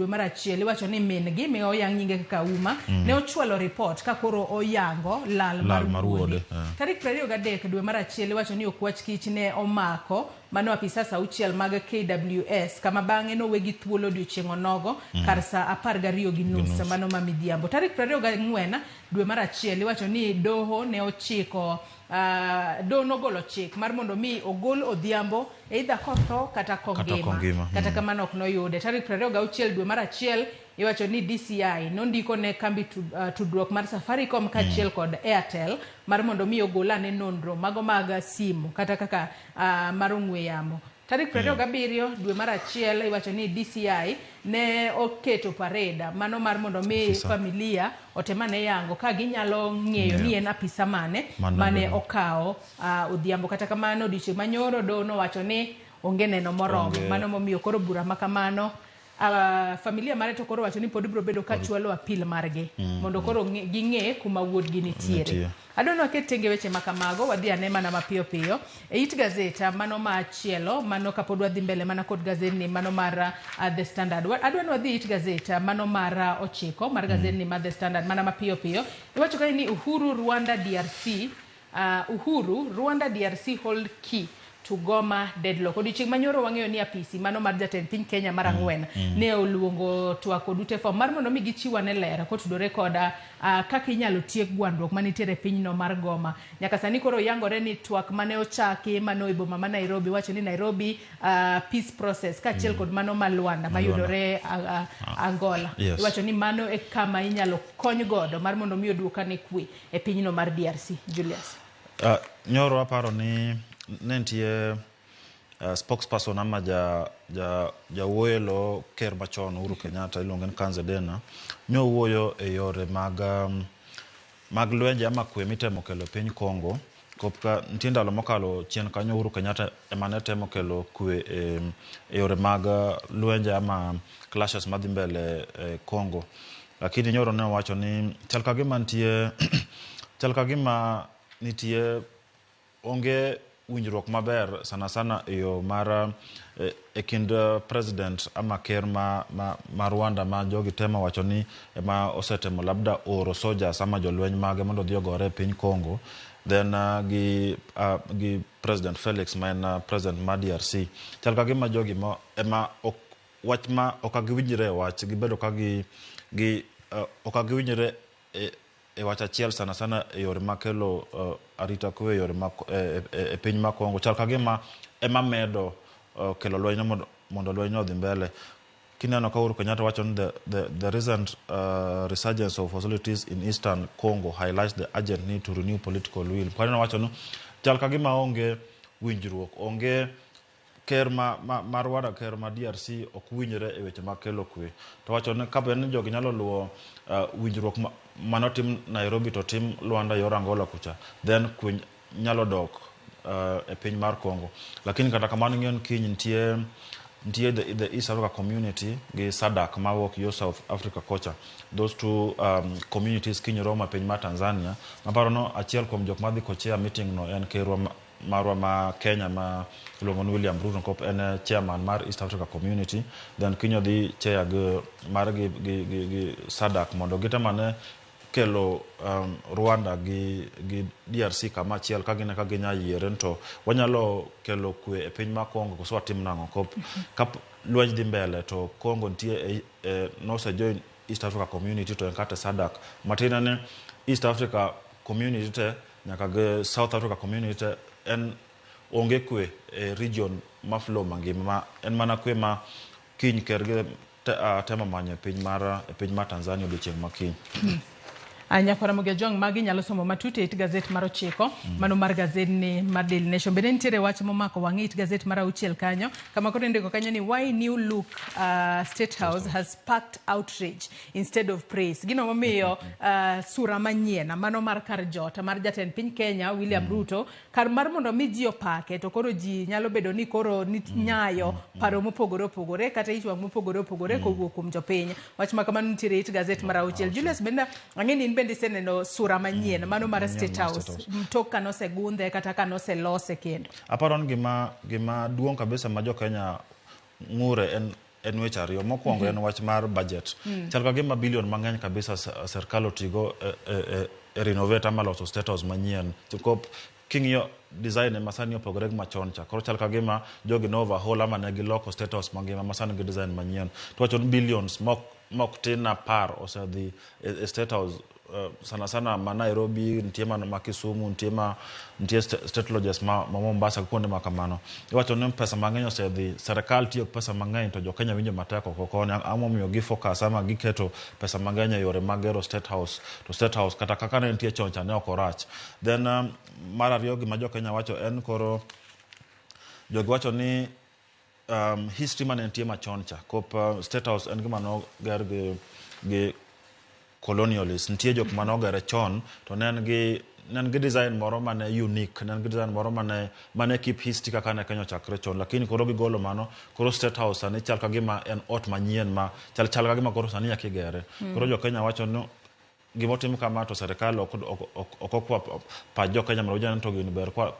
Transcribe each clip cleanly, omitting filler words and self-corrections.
dwe mar achiel iwacho ni min gi mi oyang nyinge kaka Uma ne ochwalo ripot ka koro oyango lal mar Lal mar wuode. wuode, eh. Tarik 23 dwe mar achiel iwacho ni okwach kich ne omako mano apisas auchiel mag KWS kama bang'e nowegi thuolo odiochieng' onogo kar saa 12:30 mano ma midhiambo. Tarik 24 dwe mar achiel iwacho ni doho ne ochiko doho nogolo chik mar mondo mi ogol Odhiambo either kotho kata kongima. Kongima, Kata kamano ok noyude. Tarik 26 dwe mar achiel iwacho ni DCI nondiko ne kambi tudruok mar Safaricom kaachiel kod Airtel mar mondo mi ogol ane nonro mago mag simu kata kaka mar ong'we yamo. Tarik 27 dwe mar achiel iwacho ni DCI ne oketo parade mano mar mondo mi Afisa. familia otem ane yango ka ginyalo ng'eyo ni en apisa mane Mano mane bende. okawo Odhiambo. Kata kamano odiochieng' manyoro doho nowacho ni onge neno moromo. Onge. Mano momiyo koro bura ma kamano familia mare to koro wacho ni pod biro bedo ka chwalo apil margi mondo koro ging'e kuma wuodgi nitiere. Nitie. Adwa ni waket tenge weche ma kamago, wadhi ane mana mapiyo piyo e it gazet mano machielo, mano kapod wadhi mbele mana kod gazetni mano mar The Standard. Adwa ni wadhi it gazet mano mar 9 mar gazetni mar The Standard mana mapiyo piyo. Iwacho kae ni Uhuru Rwanda DRC Uhuru Rwanda DRC hold key to Goma deadlock. Odiochieng' manyoro wang'eyo ni apisi mano mar jatend piny Kenya mar ang'wen ne oluongo twak kod ute fwambo mar mondo mi gichiw ane ler kotudore kod kaka inyalo tiek gwandruok manitiere e pinyno mar Goma. Nyaka sani koro yangore ni twak mane ochaki mano e boma ma Nairobi wacho ni Nairobi peace process kaachiel kod mano ma Luanda mayudore Angola. Iwacho ni mano e kama inyalo kony godo mar mondo mi oduok ane kwe e pinyno mar DRC. Julius. Nyoro aparo ni ne nitie spokesperson ama ja jawuoyo e lo ker machon Uhuru Kenyatta iluonge ni Kanze Dena nyowuoyo e yore mag lwenje ama kwe mitemo kelo e piny Congo. Kopka nitie ndalo mokalo chien kanyo Uhuru Kenyatta ema ne temo kelo kwe e yore mag lwenje ama clashes madhi mbele e Congo. Lakini nyoro ne owacho ni chal ka gima nitie chal ka gima nitie onge winjruok maber sana sana e yo mar e kind president ama ker ma Rwanda ma jogi temo wacho ni ema osetemo labda oro soldiers ama jolweny mage mondo odhi ogore e piny Congo then gi President Felix ma en president ma DRC. Chal ka gima jogi ma ema ok wach ma ok giwinjre e wach gibedo ka gi ok giwinjre e wach achiel sana sana e yore makelo arita kwe e yore ma e piny ma Congo. Chal ka gima ema medo kelo lweny mondo lweny no odhi mbele. Kineno ka Uhuru Kenyatta wacho ni the recent resurgence of hostilities in Eastern Congo highlights the urgent need to renew political will. Kanyo nowacho ni chal ka gima onge winjruok, onge ker ma Rwanda, ker ma DRC ok winjre e weche mag kelo kwe. To wacho ni kapo ni jogi nyalo luwo winjruok manotim Nairobi to tim Luanda yor Angola kucha, then kwe nyalo dok e piny mar Congo. Lakini kata kamano ing'eyo ni kiny nitie the East Africa Community gi SADC mawuok yo South Africa kocha. Those two communities kiny romo e piny mar Tanzania. Maparo no achiel kuom jok madhi ko-chair meeting no en kerwa marwa ma Kenya ma iluongo ni William Ruto nikop en chairman mar East Africa Community. Then kiny odhi chair gi mar gi SADC mondo gitem ane kelo Rwanda gi DRC kama achiel ka gine ka ginya yiere to wanyalo kelo kwe e piny mar Congo koso watim nang'o kop ka lweny dhi mbele to Congo nitie nose join East Africa Community to en kata SADC matiende ni East Africa Community te nyaka gi South Africa Community te en onge kwe e region ma flow mangima ma en mana kwe ma kiny ker gi temo manyo e piny mar Tanzania odiochieng' ma kiny. Nyakwara Ramogi Ojwang' magi nyalo somo matut e it gazet mar 9 mano mar gazetni mar Daily Nation. Bende nitiere wach momako wang'i it gazet mar 6 kanyo kama koro indiko kanyo ni why new look State House has sparked outrage instead of praise. Gino momiyo sura manyien mano mar kar jot mar jatend piny Kenya William Ruto kar mar mondo mi ji opake to koro ji nyalo bedo ni koro nyayo paro mopogore opogore kata ich wang' mopogore opogore kowuok kuom jopiny. Wach ma kamano nitiere it gazet mar 6. Julius bende ang'e ni in bende iseneno sura manyien mano mar State House tok kanosegundhe kata kanoselose kendo. Aparo ni gima duong' kabisa ma jo Kenya ng'ure en en weche ariyo. Mokwongo en wach mar budget. Chal ka gima billion mang'eny kabisa sirkal otigo e renovate ama loso State House manyien. Kop king'iyo design ma sani opogore gi machon cha. Koro chal ka gima jogi no overhaul ama ne giloko State House mangima ma sani gi design manyien. To wacho ni billions mok tin 10 osedhi e State House, sana sana ma Nairobi, nitie ma Kisumu, nitie ma nitie state lodges ma Mombasa gi kuonde ma kamano. Iwacho ni pesa mang'eny osedhi, sirkal tiyo gi pesa mang'eny to jo Kenya winjo matek oko koni. Ang'o momiyo gi focus ama giketo pesa mang'eny e yore mag gero State House, to State House kata kaka ne nitie chon cha ne ok orach. Then mar ariyo, gima jo Kenya wacho en koro jogi wacho ni history mane nitie machon cha kop State House en gima noger gi colonialists. Nitie jok mane ogere chon to ne en gi design moro mane unique, ne en gi design moro mane keep history kaka ne Kenya ochakre chon, lakini koro gigolo mano. Koro State House sani chal ka gima en ot manyien ma chal ka gima koro sani nyaka igere. Koro jo Kenya wacho ni gimotim kama to sirkal ok okwa pach jo Kenya mondo winj to gini ber kwa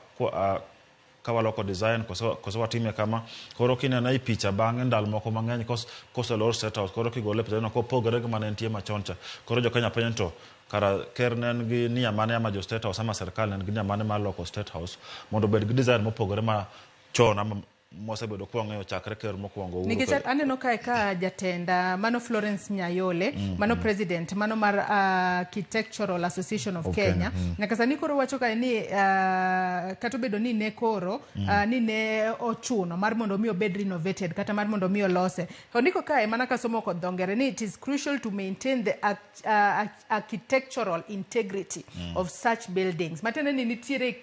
ka waloko design koso watime kama. Koro kineno ei picha bang'e ndalo moko mang'eny koselor State House, koro kigole e picha no kopogore gi mane nitie machon cha. Koro jo Kenya penjo to kara ker ne en gi nia mane, ama jo State House ama sirkal ne en gi nia mane mar loko State House mondo obed gi design mopogore ma chon ama mosebedo kwang'eyo chakre ker mokwongo Uhuru? Nikech aneno kae ka jatenda mano Florence Nyayole, mano president mano mar Architectural Association of Kenya, Kenya, nyaka sani koro wacho kae ni kata obedo ni ne koro ni ne ochuno mar mondo mi obed renovated kata mar mondo mi olose, ondiko kae mana kasomo kod dho ngere ni it is crucial to maintain the architectural integrity of such buildings, matiende ni nitiere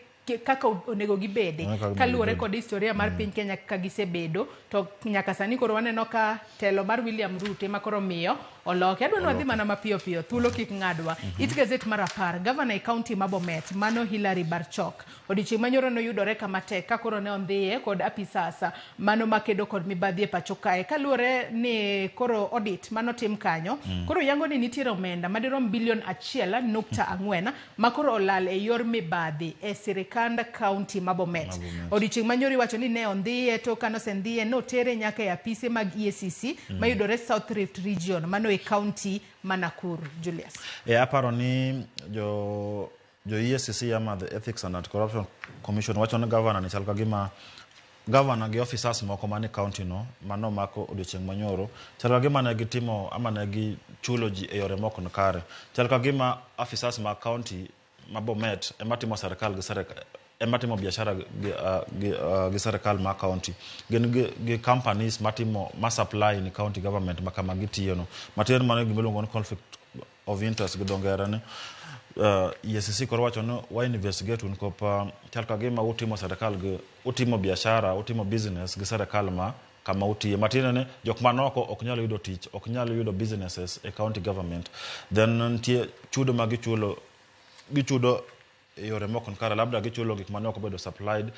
kaka onego gibede kaka onego kaluwore gibed. Kod historia mar piny Kenya kaka gisebedo. To nyaka sani koro waneno ka telo mar William Ruto ema koro miyo oloki. Adwa ni wadhi mana mapiyo piyo, thuolo kik ng'adwa. It gazet mar 10, gavana e kaunti ma Bomet mano Hilary Barchok odiochieng' manyoro noyudore kama tek ka koro ne ondhiye kod apisas mano makedo kod mibadhi e pacho kae, kaluwore ni koro audit manotim kanyo koro yango ni nitiere omenda madirom bilion 1.4 ma koro olal e yor mibadhi e sirikand kaunti ma Bomet. Bomet. Odiochieng' manyoro iwacho ni ne ondhiye, to kanosendhiye notere nyaka e apise mag EACC mayudore South Rift Region mano e kaunti ma Nakuru. Julius. Aparo ni jo EACC ama the Ethics and Anti-Corruption Commission wacho ni governor ni chal ka gima governor gi officers moko mane county no manomako odiochieng' manyoro chal ka gima ne gitimo ama ne gichulo ji e yore mok kare. Chal ka gima officers mag county ma Bomet ema timo sirkal gi sirkal ema timo biashara gi sirkal ma county gin gi companies matimo ma supply ni county government ma kama gitiyo no. Matiende mano gima iluongo ni conflict of interest gi dho ngere ni EACC koro wacho ni wa investigate un kop chal ka gima utimo sirkal gi utimo biashara, utimo business gi sirkal ma kama utiye. Matiende ni jok manoko ok nyal yudo tich, ok nyal yudo businesses e county government. Then nitie chudo ma gichulo, gichudo e yore mok kare, labda gichulo gik mane ok obedo supplied,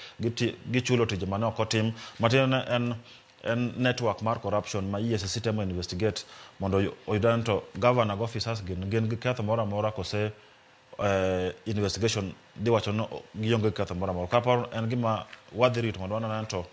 gichulo tije mane ok otim. Matiende ni en network mar corruption ma EACC temo investigate mondo oyud ni to governor gi officers gin gi ketho moro amora kose investigation dhi wacho ni gionge gi ketho moro amora. Kaparo en gima wadhi rito mondo wanene to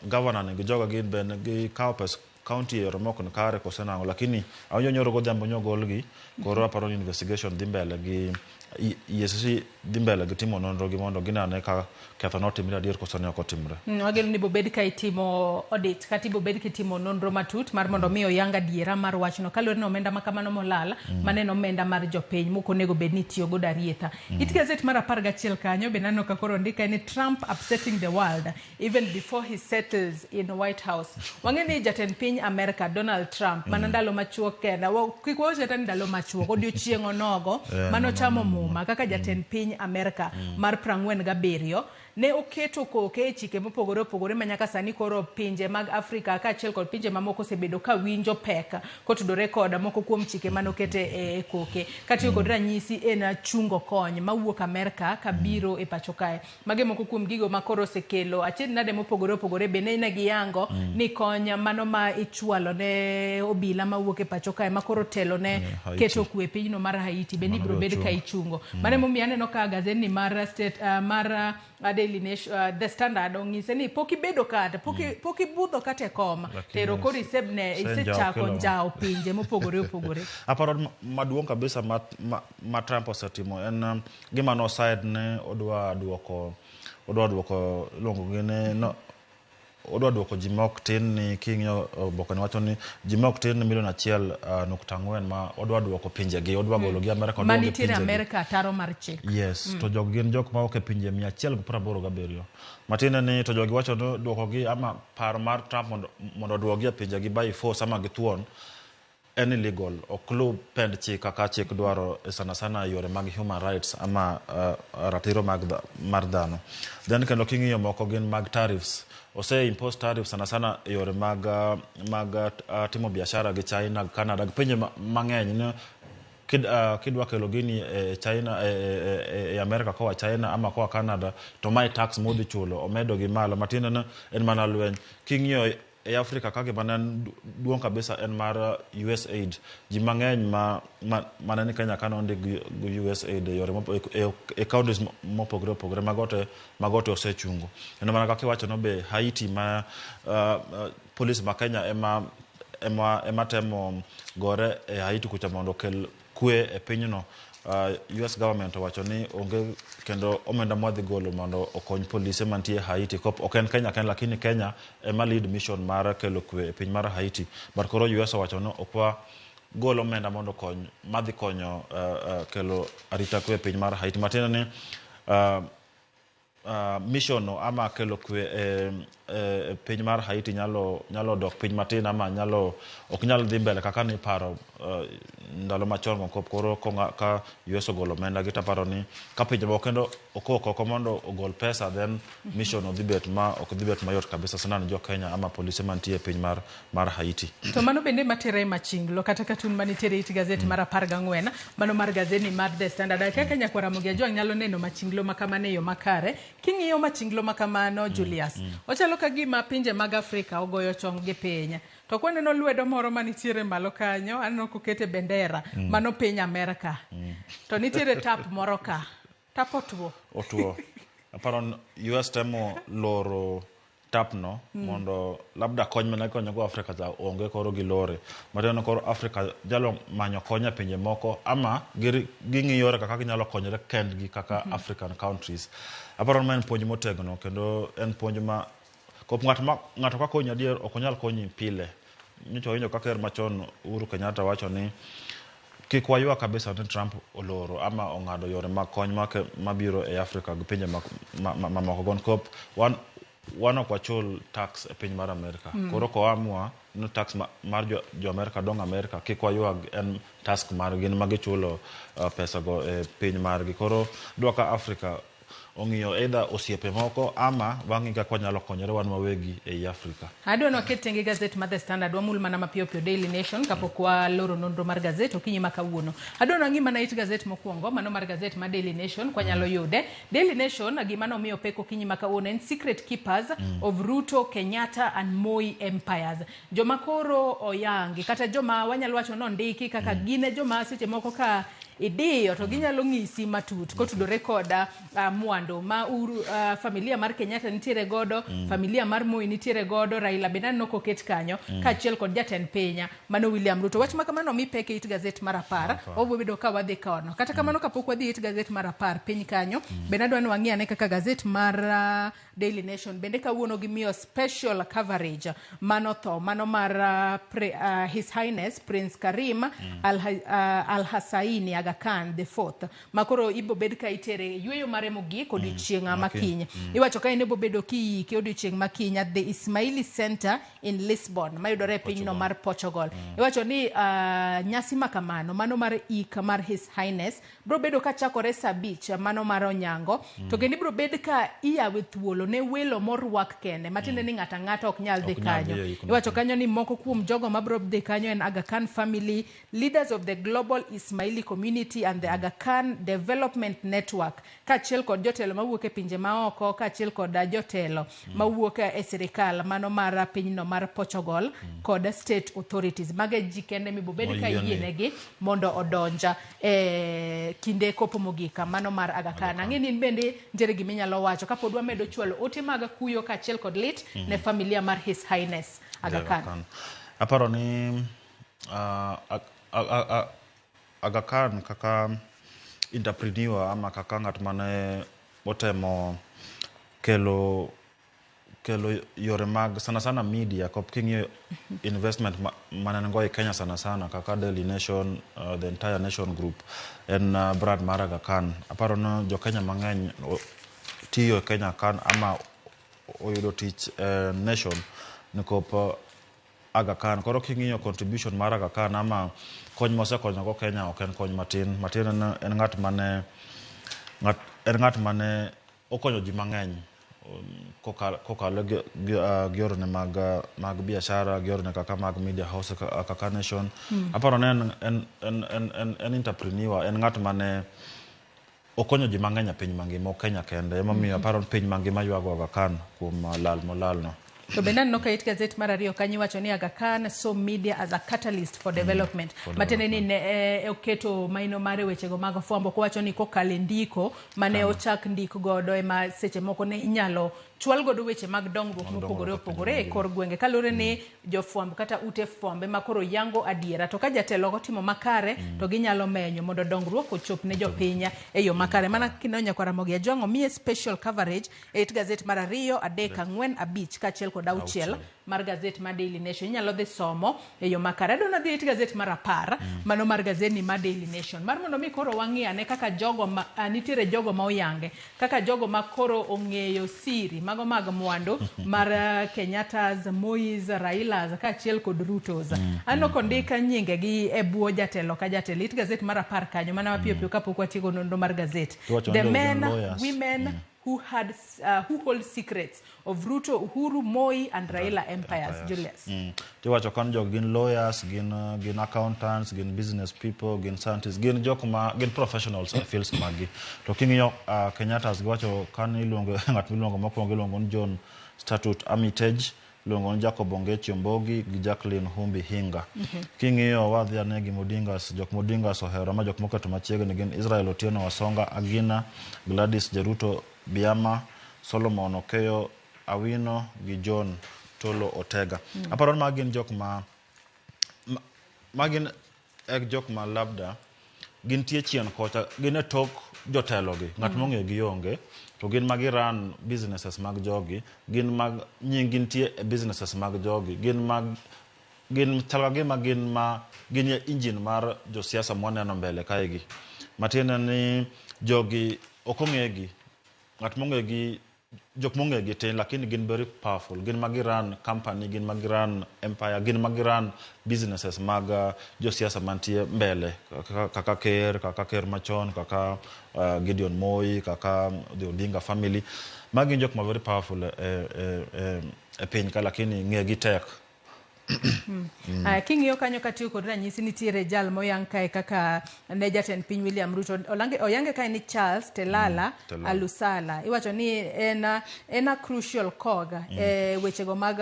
governor ni gi joga gin be gikawo pes county e yore mok kare kose nang'o. Lakini awinjo nyoro godhiambo nyogolgi, koro aparo ni investigation dhi mbele gi EACC dhi mbele gi timo nonro gi mondo gine ane ka ketho notimre adier koso ne ok otimre. Wageno ni bobed ka itimo audit kata ibobed kitimo nonro matut mar mondo mi oyang adiera mar wachno, kaluwore ni omenda ma kamano molal mano en omenda mar jopiny mok onego bed ni itiyo godo arietha. It gazet mar 11 kanyo be naneno ka koro ondike ni Trump upsetting the world even before he settles in White House. Wang'e ni jatend piny America Donald Trump mana ndalo machuok kenda, kik wawach kata ni ndalo machuok, odiochieng' onogo manochamo muma kaka jatend piny Amerika mar 47 ne oketo koke e chike mopogore opogore ma nyaka sani koro pinje mag Afrika kaachiel kod pinje mamoko osebedo ka winjo pek kotudore kod moko kuom chike manokete e koke. Katiyo kod ranyisi en chungo kony mawuok Amerka kabiro e pacho kae. Mage moko kuom gigo ma koro osekelo achiedh nade mopogore opogore. Bende ne giyango ni kony mano ma ichwalo ne obila mawuok e pacho kae ma koro telo ne Haiti. keto kwe e pinyno mar Haiti bende Mano ibiro bed ka ochung. ichungo. Mano emomiyo aneno ka gazetni mar state mar Daily Daily Nation, The Standard ong'ise ni pok ibedo kata pok pok ibudho kata e kom tero koro isebne isechako njawo pinje mopogore opogore. Aparo maduong' kabisa ma Trump osetimo en gima no side ne odwa duoko iluongo gi ni no, odwa duoko ji ma ok tin ni king'iyo oboke ni wacho ni ji ma ok tin ni milion 1.4 ma odwa duoko pinjegi, odwa gologi Amerika, odwa manitiere pinjegi. Amerika ataro mar chik. Yes, to jogi gin jok ma wuok e pinje 187. Matiende ni to jogi wacho ni duokogi ama paro mar Trump mondo oduogi e pinjegi by force ama gi thuon en illegal, ok luw pend chik kaka chik dwaro, sana sana yore mag human rights ama ratiro mar dhano. Then kendo king'iyo moko gin mag tariffs. Ose impose tariffs sana sana e yore mag timo biashara gi China, Canada, gi pinje mang'eny ne kidwa kelo gini e China, e America koa China ama koa Canada, to mae tax modhi chulo omedo gi malo. Matiende ni en mana lweny. King'iyo e Afrika ka, gima ne en duong' kabisa en mar USAID. Ji mang'eny ma mane ni Kenya ka nondik gi USAID e yore e counties mopogore opogore, mago te osechungo. Kendo mana kaka iwacho no be Haiti ma police ma Kenya ema temo gore e Haiti kucha mondo okel kwe e pinyno. US government owacho ni onge kendo omenda mwadhi golo mondo okony polise mantie Haiti. Kop, ok en Kenya kende, lakini Kenya ema lead mission mar kelo kwe e piny mar Haiti. But koro US owacho ni ok wa gol omenda mondo okony madhi konyo kelo arita kwe e piny mar Haiti. Matiende ni mission no ama kelo kwe e piny mar Haiti nyalo dok piny matin ama nyalo ok nyal dhi mbele kaka niparo ndalo machon go. Koro ka US ogolo omenda gi, taparo ni ka pinje moko kendo okok oko mondo ogol pesa, then mission no dhi bet ma ok dhi bet mayot kabisa sana ne jo Kenya ama polise mantie e piny mar Haiti. To mano bende matera e machinglo kata katun manitiere it gazet mar 14, mano mar gazeti mar The Standard. Kaka nyakwar Ramogi Ajwang' nyalo neno machinglo ma kamano e yo makare. King'iyo machinglo ma kamano, Julius, ochalo ka gima pinje mag Afrika ogoyo chong gi piny. To kwaneno lwedo moro manitiere malo kanyo, aneno kokete bendera, mano piny Amerka. To nitiere tap moro ka. Tap otuo. Otuo. Aparo ni US temo loro tap no mondo labda kony mane konyogo Afrika cha onge, koro gilore. Matiende ni koro Afrika nyalo manyo kony e pinje moko ama ging'iyo yore kaka ginyalo konyore kendgi kaka African countries. Aparo ni ma en puonj motegno kendo en puonj ma kop ng'at ma ng'ato ka konyi adier ok onyal konyi pile. Nyocha wawinjo ka ker machon Uhuru Kenyatta wacho ni kik waywa kabisa ni Trump oloro ama ong'ado yore mag kony mabiro e Afrika gi pinje mamoko go nikop wan ok wachul tax e piny mar Amerika. Koro koamua ni tax mar jo Amerika dong' Amerika, kik waywag, en tax mar gin ma gichulo pesa go e piny margi. Koro dwa ka Afrika ong'iyo either osiepe moko ama wang'i kaka wanyalo konyore wan wawegi ei Afrika. Adwa ni waket tenge gazet mar The Standard, wamul mana mapiyo piyo Daily Nation kapok waloro nonro mar gazet okinyi ma kawuono. Adwa ni wang'i mana it gazet mokwongo, mano mar gazet mar Daily Nation, kwanyalo yude. Daily Nation, gima nomiyo pek okinyi ma kawuono en secret keepers of Ruto, Kenyatta and Moi empires. Joma koro oyangi kata joma wanyalo wacho nondiki kaka gin e joma seche moko ka idiyo to ginyalo ng'isi matut kotudore koda mwandu ma familia mar Kenyatta nitiere godo, familia mar Moi nitiere godo, Raila bende aneno koket kanyo, kaachiel kod jatend piny mano William Ruto. Wach ma kamano omi pek e it gazet mar 10, wabiro bedo ka wadhi kono. Kata kamano, kapok wadhi e it gazet mar 10 piny kanyo, bende adwa ni wang'i ane kaka gazet mar Daily Nation bende kawuono gimiyo special coverage mano tho mano mar His Highness Prince Karim Al Husseini Aga Khan the Fourth, makoro ibo bed ka itere yueyo mare mogik odiochieng' makiny. Iwacho ka en ibo bedo kiike odiochieng' makiny at the Ismaili Center in Lisbon, mayudore e pinyno mar Portugal. Iwacho ni nyasi ma kamano mano mar ik mar His Highness biro bedo ka chakore saa 5 mano mar onyango, to kendo ibiro bed ka iyawe thuolo. golo ne welo morwak kende, matiende ni ng'ato ang'ata ok nyal dhi Ok nyal kanyo. dhi e ikno. Iwacho kanyo ni moko kuom jogo mabiro dhi kanyo en Aga Khan family, leaders of the global Ismaili community and the Aga Khan Development Network, kaachiel kod jotelo mawuok e pinje maoko, kaachiel kod jotelo mawuok e sirikal mano mar pinyno mar Portugal kod state authorities. Mago e ji kende mibobed ka Moyiene. iyienegi mondo odonja e kinde kopo mogik mano mar Aga Khan. Ang'e ni in bende nitiere gima inyalo wacho kapod wamedo chwalo ote mag kuyo kaachiel kod lit ne familia mar His Highness Aga Aga Khan. Khan. Aparo ni Aga Khan kaka entrepreneur ama kaka ng'at mane otemo kelo yore mag sana sana media kop king'iyo investment mane en go e Kenya sana sana kaka Daily Nation, the entire Nation Group en brand mar Aga Khan. Aparo ni jo Kenya mang'eny tiyo e Kenya Khan ama oyudo tich Nation nikop Aga Khan. Koro king'iyo contribution mar Aga Khan ama kony mosekonyo go Kenya ok en kony matin. Matin en ng'at mane en ng'at mane okonyo ji mang'eny kokalo gi yorene mag biashara, gi yorene kaka mag media house kaka Nation. Aparo ni en entrepreneur, en ng'at mane okonyo ji mang'eny e piny mangima, ok Kenya kende. Emomiyo aparo ni piny mangima ywago Aga Khan kuom lal molalno. To bende aneno ka it gazet mar ariyo kanyo iwacho ni Aga Khan saw media as a catalyst for development. For Matiende ni development. ne oketo maino mare wechego mag fwambo kowacho ni kokalo e ndiko mane ochak ndik godo ema seche moko ne inyalo chwal godo weche mag dongruok Mag mopogore dongruok e piny opogore e mangima. kor gwenge kaluwore ni jofwambo kata ute fwambo ema koro yango adiera, to ka jatelo ok otimo makare to ginyalo menyo mondo dongruok ochop ne jopiny e yo makare. Mana kineno nyakwar Ramogi Ajwang' omiye special coverage e it gazet mar 2, 3, 4, 5 kaachiel kod 6 Auchiel. mar gazet mar Daily Nation. Inyalo dhi somo e yo makare. Adwa nadhi e it gazet mar 10 mano mar gazet ni mar Daily Nation mar mondo mi koro wang'i ane kaka jogo ma, nitiere jogo ma oyange kaka jogo ma koro ong'eyo siri mago mag mwandu mar Kenyatta's, Moi's, Raila's kaachiel kod Ruto's. Aneno kondik nyingegi e bwo jatelo ka jatelo. It gazet mar 10 kanyo mana mapiyo piyo kapok watieko nonro mar gazet. Iwacho The ni jogi gin men, lawyers. women who hold secrets of Ruto, Uhuru, Moi and Raila empires. Julius. Tiwacho kan jogi gin lawyers, gin accountants, gin business people, gin scientists, gin jok ma gin professionals e fields maggi. To king'iyo Kenyatta's giwacho kan iluongo ng'at miluongo mokwongo iluongo ni John Statute Armitage, iluongo ni Jacob Ongechi Ombogi gi Jacqueline Humbi Hinga. King'iyo wadhi ane gi Modingas, jok Modingas ohero ama jok moketo machiegni gin Israel Otieno Wasonga Agina, Gladys Jeruto Biama, Solomon Okeyo Awino gi John Tolo Otega. Aparo ni magi gin jok ma gin e jok ma labda gintie chien kocha, gin e tok jotelo gi, ng'at mong'eyo gi onge, to gin ma gi run businesses mag jogi, gin mag nying gintie e businesses mag jogi, gin mag gin chal ka gima gin ma gin e engine mar josiasa mwaneno mbele kae gi. Matiende ni jogi ok ong'egi, ng'at mong'egi jok mong'egi tin lakini gin very powerful, gin ma gi run company, gin ma gi run empire, gin ma gi run businesses mag josiasa mantie mbele kaka ker machon, kaka Gideon Moi, kaka the Odinga family. Magi gin jok ma very powerful e piny ka lakini ng'egi tek. King'iyo kanyo katiyo kod ranyisi nitiere jal moyang kae kaka ne jatend piny William Ruto. Oyange kae ni Charles Telala Telala. Alusala. Iwacho ni en a crucial cog e wechego mag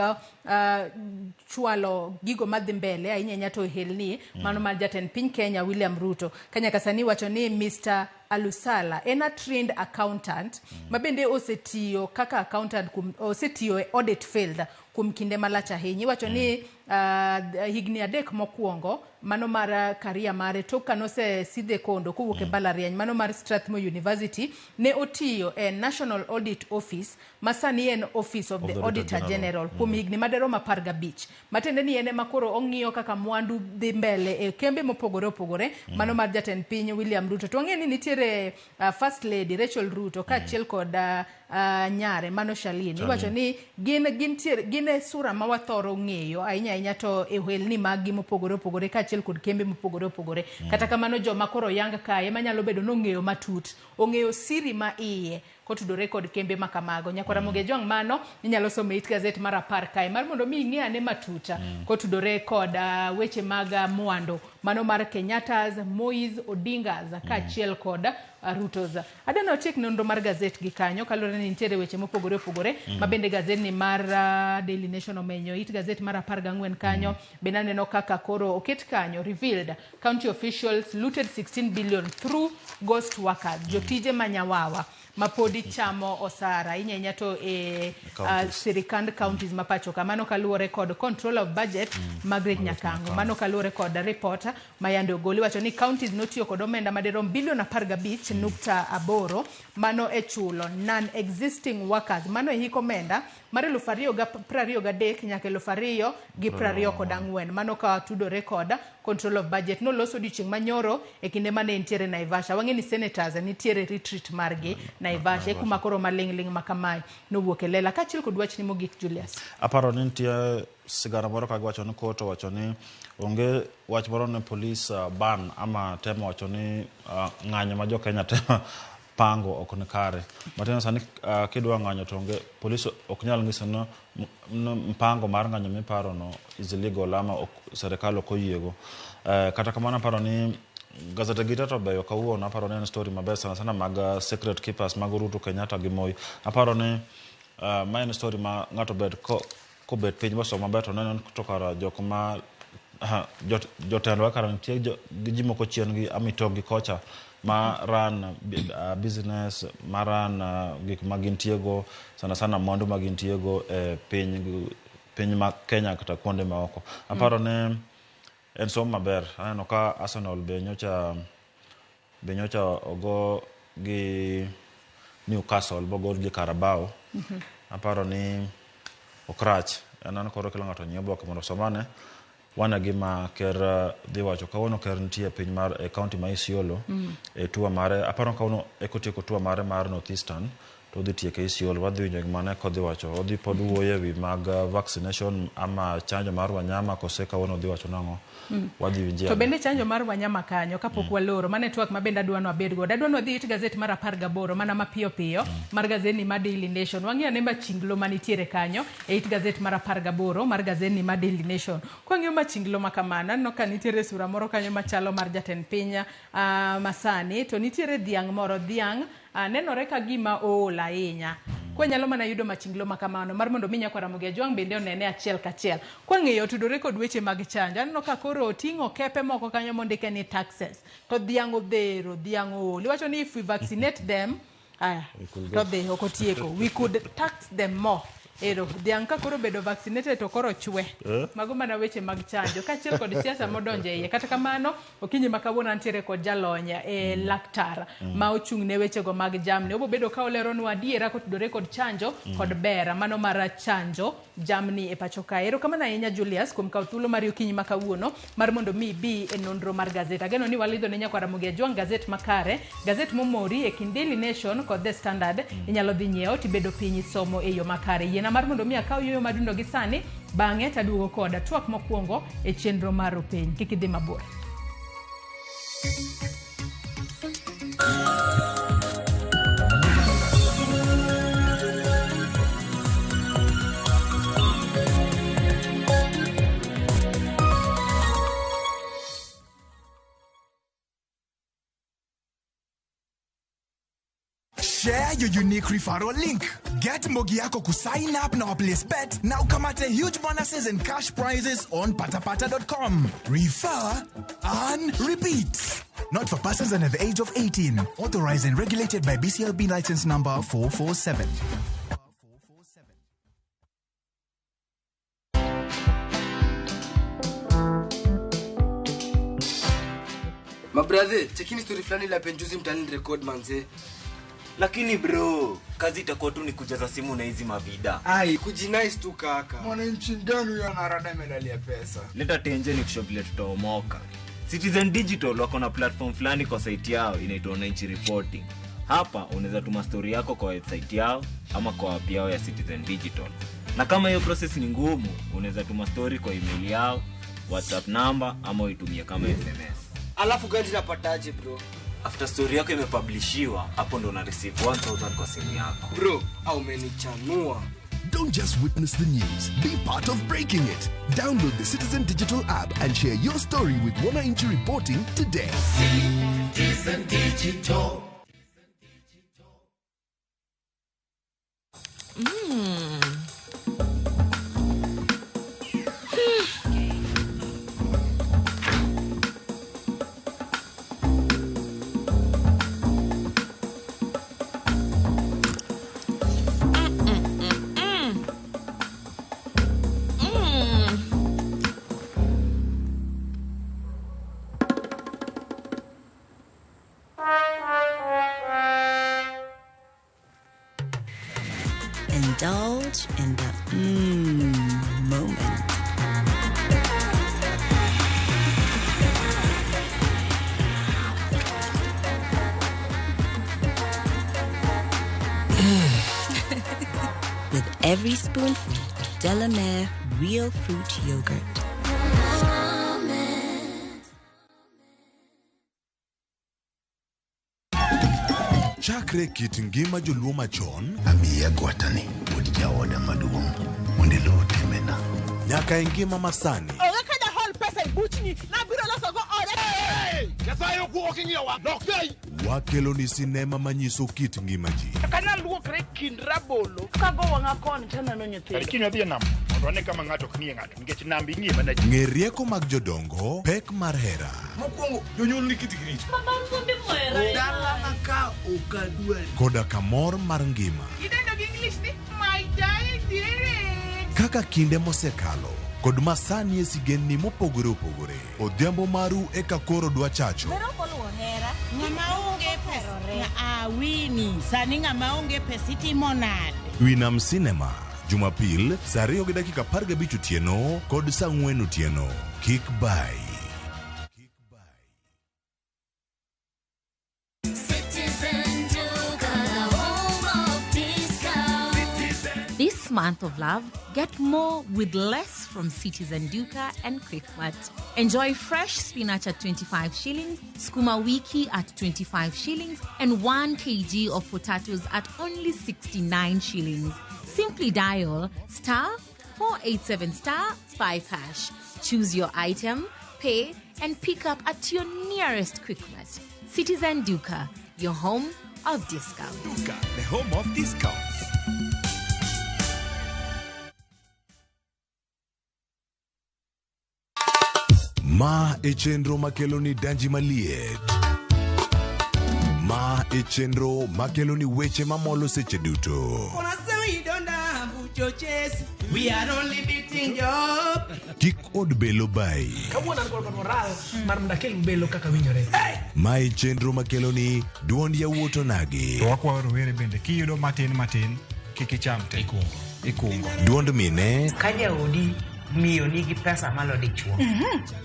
chwalo gigo madhi mbele ahinya ahinya to helni mano mar jatend piny Kenya William Ruto. Ka nyaka sani iwacho ni Mr. Alusala en a trained accountant ma bende osetiyo kaka accountant kuom, osetiyo e audit field kuom kinde malach ahinya. Iwacho ni higni 3 mokwongo mano mar career mare tok kanosesidhe kondo kowuok e mbalariany mano mar Strathmore University ne otiyo e National Audit Office ma sani en Office of the Of the Auditor Auditor General General. kuom higni maderom 15. Matiende ni en ema koro ong'iyo kaka mwandu dhi mbele e kembe mopogore opogore mano mar jatend piny William Ruto. To wang'eyo ni nitiere First Lady Rachel Ruto kaachiel kod nyare mano Charlene. Iwacho ni gin e sura ma wathoro ng'eyo ahinya ahinya to e ohelni mag gi mopogore opogore kaachiel kod kembe mopogore opogore. Kata kamano joma koro oyang kae ema nyalo bedo nong'eyo matut, ong'eyo siri ma iye Kotudore kod kembe makamago. Nyakwara Moge Jwang', mano inyalo somo e it gazet mar 10 kae mar mondo mi ing'e ane matut kotudore kod weche mag mwandu mano mar Kenyatta's, Moi's, Odinga's kaachiel kod Ruto's. Adwa otiek nonro mar gazet gi kanyo kaluwore ni nitiere weche mopogore opogore ma bende gazet ni mar Daily Nation omenyo. It gazet mar 14 kanyo bende aneno kaka koro oket kanyo revealed county officials looted 16 billion through ghost workers, jotije manyawawa mapodi chamo osara ahinya ahinya to e sirikand counties ma pacho ka. Mano kaluwore kod control of budget Margaret Nyakango. Mano kaluwore kod report ma yande ogol, iwacho ni counties notiyo kod omenda madirom bilion 15.8 mano e chulo non existing workers, mano e hik omenda mar 2023 nyaka 2024. Mano ka tudore kod control of budget noloso odiochieng' manyoro e kinde mane entiere Naivasha. Wang'e ni senators nitiere retreat margi Naivasha, e kuma koro maling'ling' ma kamae nowuok e lela. Kaachiel kod wachni mogik, Julius. Aparo ni nitie sigana moro ka giwacho ni court owacho ni onge wach moro ne police ban ama temo wacho ni ng'anyo ma jo Kenya temo pango ok ni kare. Matiende sani kidwa ng'anyo to onge police ok nyal nyiso ni mpango mar ng'anyo miparo no is illegal ama ok, serikal ok oyiego. Kata kamano aparo ni gazete gi te to beyo kawuono. Aparo ni en story maber sana sana mag secret keepers mag Ruto, Kenyatta gi Moi. Aparo ni ma en story ma ng'ato bet kobet piny bosomo maber to neno to kara jok ma jotendwa kara nitie gi ji moko chien gi amitogi kocha ma run business, ma run gik ma gintiego sana sana mwandu ma gintiego e piny ma Kenya kata kuonde maoko. Aparo ni en somo maber. Aneno ka Arsenal be nyocha ogo gi Newcastle bogol gi Carabao. Aparo ni ok rach. En an koro kila ng'ato nyiew oboke mondo osomane wane gima ker dhi wacho. Kawuono ker nitie e piny mar e county ma Isiolo e tour mare. Aparo ni kawuono eka otieko tour mare mar North Eastern to odhi tieke Isiolo. Wadhi winjo gima ne kodhi wacho. Odhi pod wuoyo ewi mag vaccination ama chanjo mar wanyama kose kawuono odhi wacho nang'o. Wadhi winje. To bende chanjo mar wanyama kanyo kapok waloro, mano e twak ma bende adwa ni wabed godo. Adwa ni wadhi it gazet mar 18 mana mapiyo piyo mar gazet mar Daily Nation. Wang'i ane machinglo manitiere kanyo e it gazet mar 18 mar gazet mar Daily Nation. Kwang'iyo machinglo ma kamano, aneno ka nitiere sura moro kanyo machalo mar jatend piny masani, to nitiere dhiang' moro, dhiang' nenore ka gima ool ahinya. Kwanyalo mana yudo machinglo ma kamano mar mondo mi nyakwa Ramogi Ajwang' bende onene achiel kachiel. Kwang'iyo tudore kod weche mag chanjo, aneno ka koro oting'o kepe moko kanyo mondike ni taxes. To dhiang' odhero, dhiang' ool. Iwacho ni if we vaccinate them, aya, to dhi ok otieko. We could tax them more. Ero, dhiang' ka koro bedo vaccinated to koro chwe. Mago mana weche mag chanjo kaachiel kod siasa modonjo e iye. Kata kamano, okinyi ma kawuono antiere kod jalony e laktar ma ochung' ne wechego mag jamni. Obo bedo ka oleronwa adiera kotudore kod chanjo kod ber mano mar chanjo jamni e pacho kae. Erokamano ahinya Julius kuom kawo thuolo mari okinyi ma kawuono mar mondo mi ibi e nonro mar gazet. Ageno ni walidho ne nyakwa Ramogi Ajwang' gazet makare, gazet momori e kind Daily Nation kod The Standard. Inyalo dhi nyiewo tibedo piny isomo e yo makare. Yiena mar mondo mi akaw yueyo madundo gi sani, bang'e taduogo koda twak mokwongo e chenro mar openy. Kik idhi mabor. Share your unique referral link. Get Mbogi yako kusign up na waplace bet na ukamate huge bonuses and cash prizes on patapata.com. Refer and repeat. Not for persons under the age of 18. Authorized and regulated by BCLB license number 447. Mabrathe, chekini story fulani la penjuzi mtaani record manze. Lakini bro, kazi itakuwa tu ni kujaza simu na hizi mavida. Ai, kujinice tu kaka. Mwananchi gani huyo anarada medali ya pesa? Leta tenje ni kushow vile tutaomoka. Citizen Digital wako na platform fulani kwa site yao inaitwa Wananchi Reporting. Hapa unaweza tuma story yako kwa website yao ama kwa app yao ya Citizen Digital. Na kama hiyo process ni ngumu, unaweza tuma story kwa email yao, WhatsApp number ama uitumie kama SMS. Alafu gani napataje bro? After story yako imepublishiwa, hapo ndo una receive 1000 kwa simu yako. Bro, au umenichanua. Don't just witness the news, be part of breaking it. Download the Citizen Digital app and share your story with Wananchi Reporting today. Citizen Digital. Indulge in the moment. With every spoonful of Delamere Real Fruit Yogurt. Chakre kit ngima joluo machon, amiya gwatani wuod jaoda maduong' mondo iluw timbena. Nyaka e ngima masani. Onge ka jahol pesa e buchni, nabiro losogo ode. Nyasaye ok ing'iyowa, lokei. Wakelo ni sinema manyiso kit ngima ji. Kana luokre kind rabolo, kago wang'a koni taneno nyithindo. Kiny wadhi e nam, mondo wane kama ng'ato ok ng'iye ng'ato, nikech nam ing'iye mana ji. Ng'e rieko mag jodongo, pek mar hera. Mokwongo, jonyuol ni kitgi richo. Dala ka ok adwari. Koda kamor mar ngima. Idendo gi English ni my darling. Kaka kinde mosekalo kod masani e sigendni mopogore opogore. Odhiambo maru eka koro dwa chacho. Ng'ama onge pesa awini sani ng'ama onge pesa itimo nade? Winam Cinema, Jumapil, saa 2:15 otieno kod saa 4 otieno. Kik bai. This month of love, get more with less from Citizen Duka and Quickmart. Enjoy fresh spinach at 25 shillings, skuma wiki at 25 shillings, and 1 kg of potatoes at only 69 shillings. Simply dial star 487 star 5 hash. Choose your item, pay, and pick up at your nearest Quickmart. Citizen Duka, your home of discount. Duka, the home of discounts. Ma e chenro makelo ni danji maliet. Ma e chenro makelo ni weche mamolo seche duto. We are only beating job. Kik od belo bai. Kawuono an kod moral mar mondo akel belo kaka winjore. Ma e chenro makelo ni duond yawuot onagi. To wakwayo rowere bende kiyudo matin matin kik icham te. Ikungo. Duond mine Ka jaodi miyo nigi pesa malo dichuo.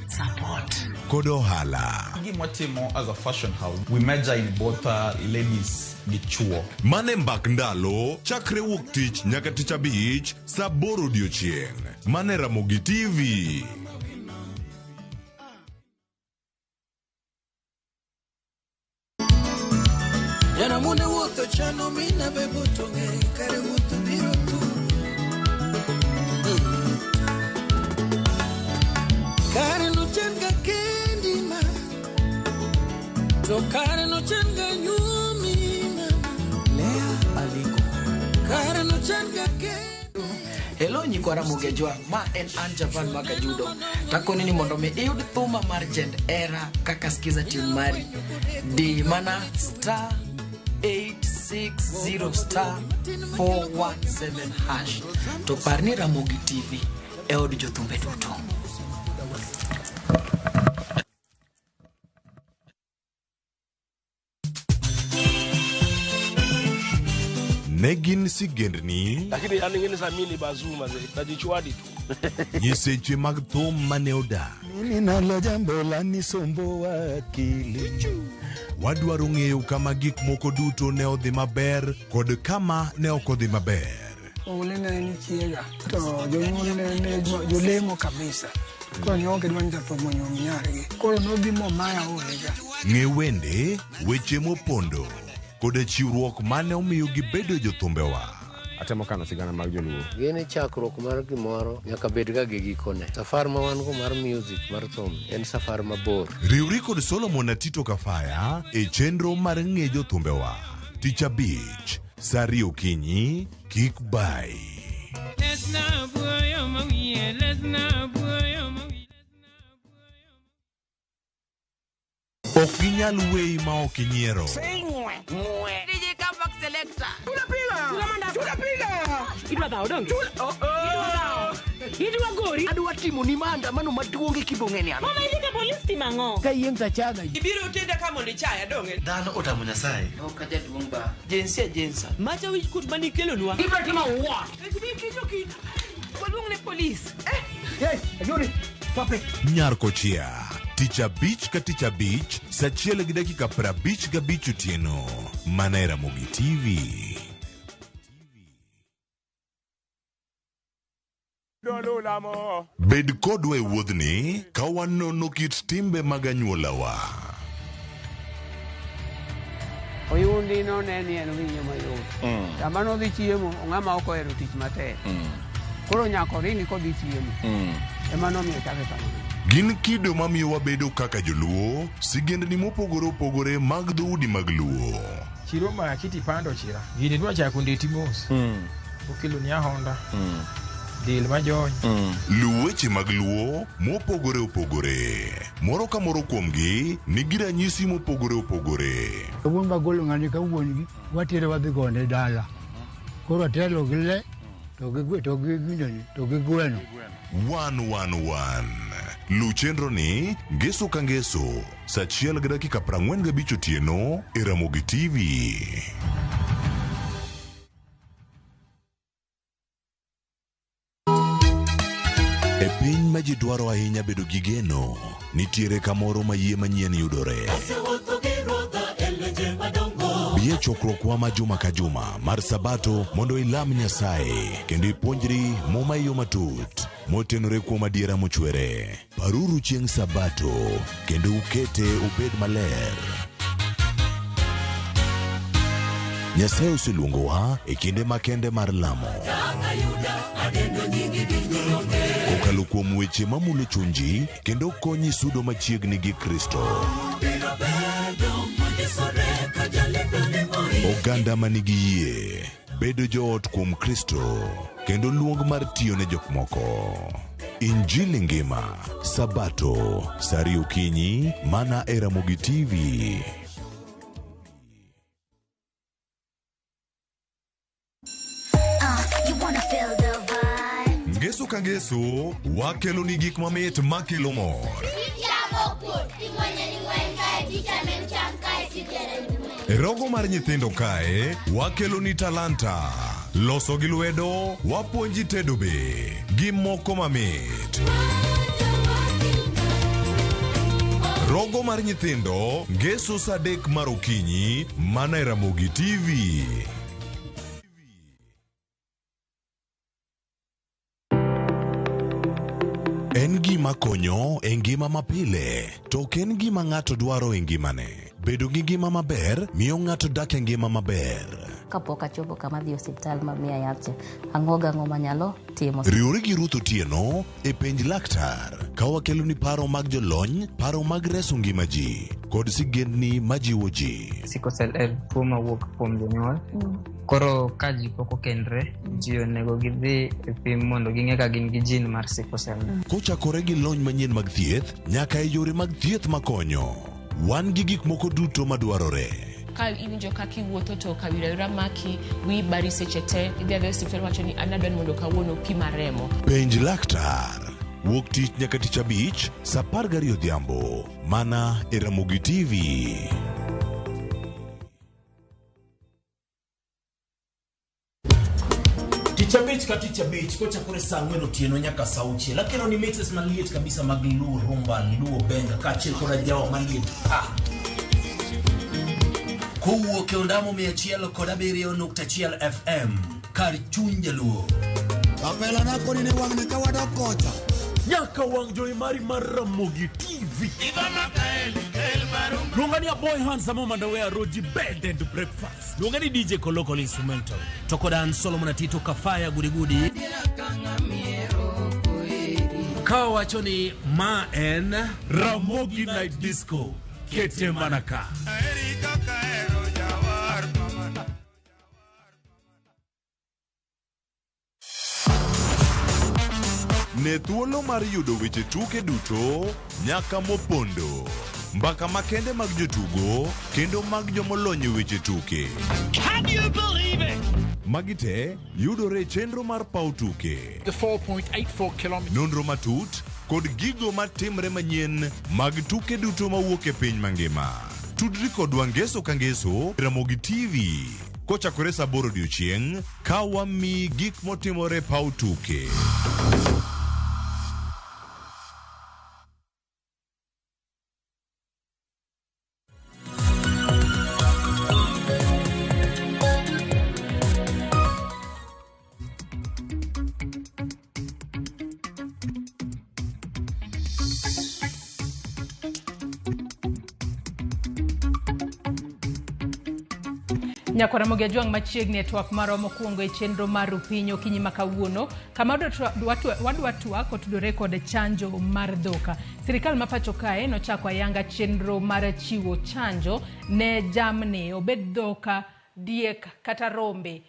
Support. Kod ohala. Gima watimo as a fashion house, we major in both ladies gi chuo. Mane mbak ndalo chakre wuok tich nyaka tich abich saa 8 odiochieng'. Mane Ramogi TV. Jana mune wuotho chano mina be buto ng'e kare wuotho biro tu. Kare no chan ga kendi ma, to kare no chan ga nyumi ma. Lea Aliko. Kare no chan ga kendi. Hello nyikwa Ramogi Jwang', ma en an Javan Makajudo. Takoni ni mondo mi iyud thuma mar Jend Era kaka skiza tune mari. Di mana star 860 star 417 hash. To par ni Ramogi TV e od jothumbe duto. Ne gin sigendni Lakini an ing'eni sa mini bazuma ze najichwadi tu. Nyiseche mag thum mane odak. Mimi nalo jambo la nisumbuwa akili. Wadwaro ng'eyo kama gik moko duto ne odhi maber kod kama ne ok odhi maber. Ole ne en chiega to jonyuol ne jolemo kabisa. Koro ne ok gidwa ni jathum onyuom nyargi. Koro nodhi momaya ode cha. Ng'e wende, weche mopondo, koda chiwruok mane omiyo gibedo jothumbewa. Atemo kano sigana mag joluo. Gini chakruok mar gimoro nyaka bed ga gi gikone. Safar ma wan go mar music mar thum en safar mabor. Riwri kod Solomon Atito Kafaya e chenro mar ng'e jothumbewa. Tich abich, sa ariyo okinyi, kik bai. Ok ginyal weyi ma ok inyiero. DJ Comeback Selector. Idwa dhawo donge? Idwa dhawo. Idwa gori. Adwa timo ni maandamano maduong' e kibong'e ni an. Mama idhi ka polis timo ang'o? Ka yieng' tachaga. Ibiro tenda ka mondo ichaya donge? Dhano otamo Nyasaye. Ok jaduong' ba. Jinsia jinsa. Macha wich kuot mane ikelonwa. Ibiro timo what? Waluong ne polis. Hey, Ajuri. Stop it. Nyar Kochia. Tich abich ka tich abich, sa achiel gi dakika 55 otieno. Mana e Ramogi TV. Bed kodwa e wuodhni ka wanono kit timbe mag anyuolawa. Oyundi none ni en winyo mayot. Sama nodhi chiemo, ong'ama ok ohero tich matek. Koro nyaka oringi kodhi chiemo. Ema nomiyo chake kamano. Gin kido mamiyo wabedo kaka joluo, sigendni mopogore opogore mag dhoudi mag luo. Chiro maki tipando chira. Gini dwa chako ndeti mos. Okelo ni ahonda. Del majony. Luw weche mag luo mopogore opogore. Moro ka moro kuomgi nigi ranyisi mopogore opogore. Kawuono bagolo ng'ani ka wuon gi watere wadhi gone dala. Koro atelo gi le to gi to gi ginene to gi gweno. 111. Luw chenro ni ngeso ka ngeso sa achiel gi dakika 45 otieno e Ramogi TV. E piny ma ji dwaro ahinya bedo gi geno, nitiere kamoro ma yie manyien yudore. Bi e chokruokwa ma juma ka juma mar Sabato mondo ilam Nyasaye kendo ipuonjri Muma e yo matut motenore kuom adiera mochwere. Paruru chieng' Sabato kendo ukete obed maler. Nyasaye oseluongowa e kinde makende mar lamo. Kokalo kuom weche mamulo chunji kendo konyi sudo machiegni gi Kristo. Oganda manigi yie bedo joot kuom Kristo kendo luong mar tiyo ne jok moko. Injili ngima Sabato sa ariyo okinyi mana e Ramogi TV. You wanna feel the vibe. Ngeso ka ngeso wakelo ni gik mamit makelo mor. E rogo mar nyithindo kae wakelo ni talanta. Loso gi lwedo wapuonji tedo be gi moko mamit. Rogo mar nyithindo ngeso sa 3 mar okinyi mana e Ramogi TV. En gima konyo e ngima mapile, to ok en gima ng'ato dwaro e ngimane. Bedo gi ngima maber miyo ng'ato dak e ngima maber. Kapok achopo kama adhi e osiptal ma miya yath cha, ang'o gang'o manyalo timo. Riwri gi Ruth Otieno e penj laktar ka wakelo ni paro mag jolony, paro mag reso ngima ji kod sigendni majiwo ji. Sickle cell en tuo mawuok kuom jonyuol. Koro ka ji pok okendre, ji onego gidhi e pim mondo ging'e ka gin gi gene mar sickle cell. Kochakore gi lony manyien mag thieth nyaka e yore mag thieth makonyo. Wan gi gik moko duto madwarore. Ka iwinjo kaka iwuotho to kawira wira maki, wiyi bari seche te, idhi adhiya e osiptal wacho ni an adwa ni mondo kawuono pima remo. Penj laktar. Wuok tich nyaka tich abich sa 12 odhiambo mana e Ramogi TV. Tich abich ka tich abich kochakore saa 4 otieno nyaka saa 6 akelo ni mixes maliet kabisa mag Luo Rumba, Luo Benga kaachiel kod ajawa maliet pa. Kowuok e ondamo 107.1 FM kar chuny jaluo. Kapela na koni ni wang'ni ka wadok kocha. Nyaka wang' jowi mari mar Ramogi TV. Luonga ni Aboy Handsome Mandawe Roji Bed and Breakfast. Luonga ni DJ Kolokol Instrumental. To kod an Solomon Atito Kafaya Gudigudi. Ka wacho ni ma en Ramogi Night Disco. Kete mana ka. Ne thuolo mar yudo weche tuke duto nyaka mopondo. Mbaka makende mag jotugo kendo mag jomolony e weche tuke. Can you believe it? Magi te yudore e chenro mar paw tuke. The 4.84 kilometers. Nonro matut kod gigo matimre manyien mag tuke duto mawuok e piny mangima. Tudri kodwa ngeso ka ngeso Ramogi TV kochakore saa 8 odiochieng' ka wamiyi gik motimore paw tuke. Nyakwara Ramogi Ajwang' machiegni e twak marwa mokwongo e chenro mar Rupiny okinyi ma kawuono, kama wadwa twak otudore kod chanjo mar dhok. Sirikal ma pacho kae nochako ayanga chenro mar chiwo chanjo ne jamni, obed dhok, diek kata rombe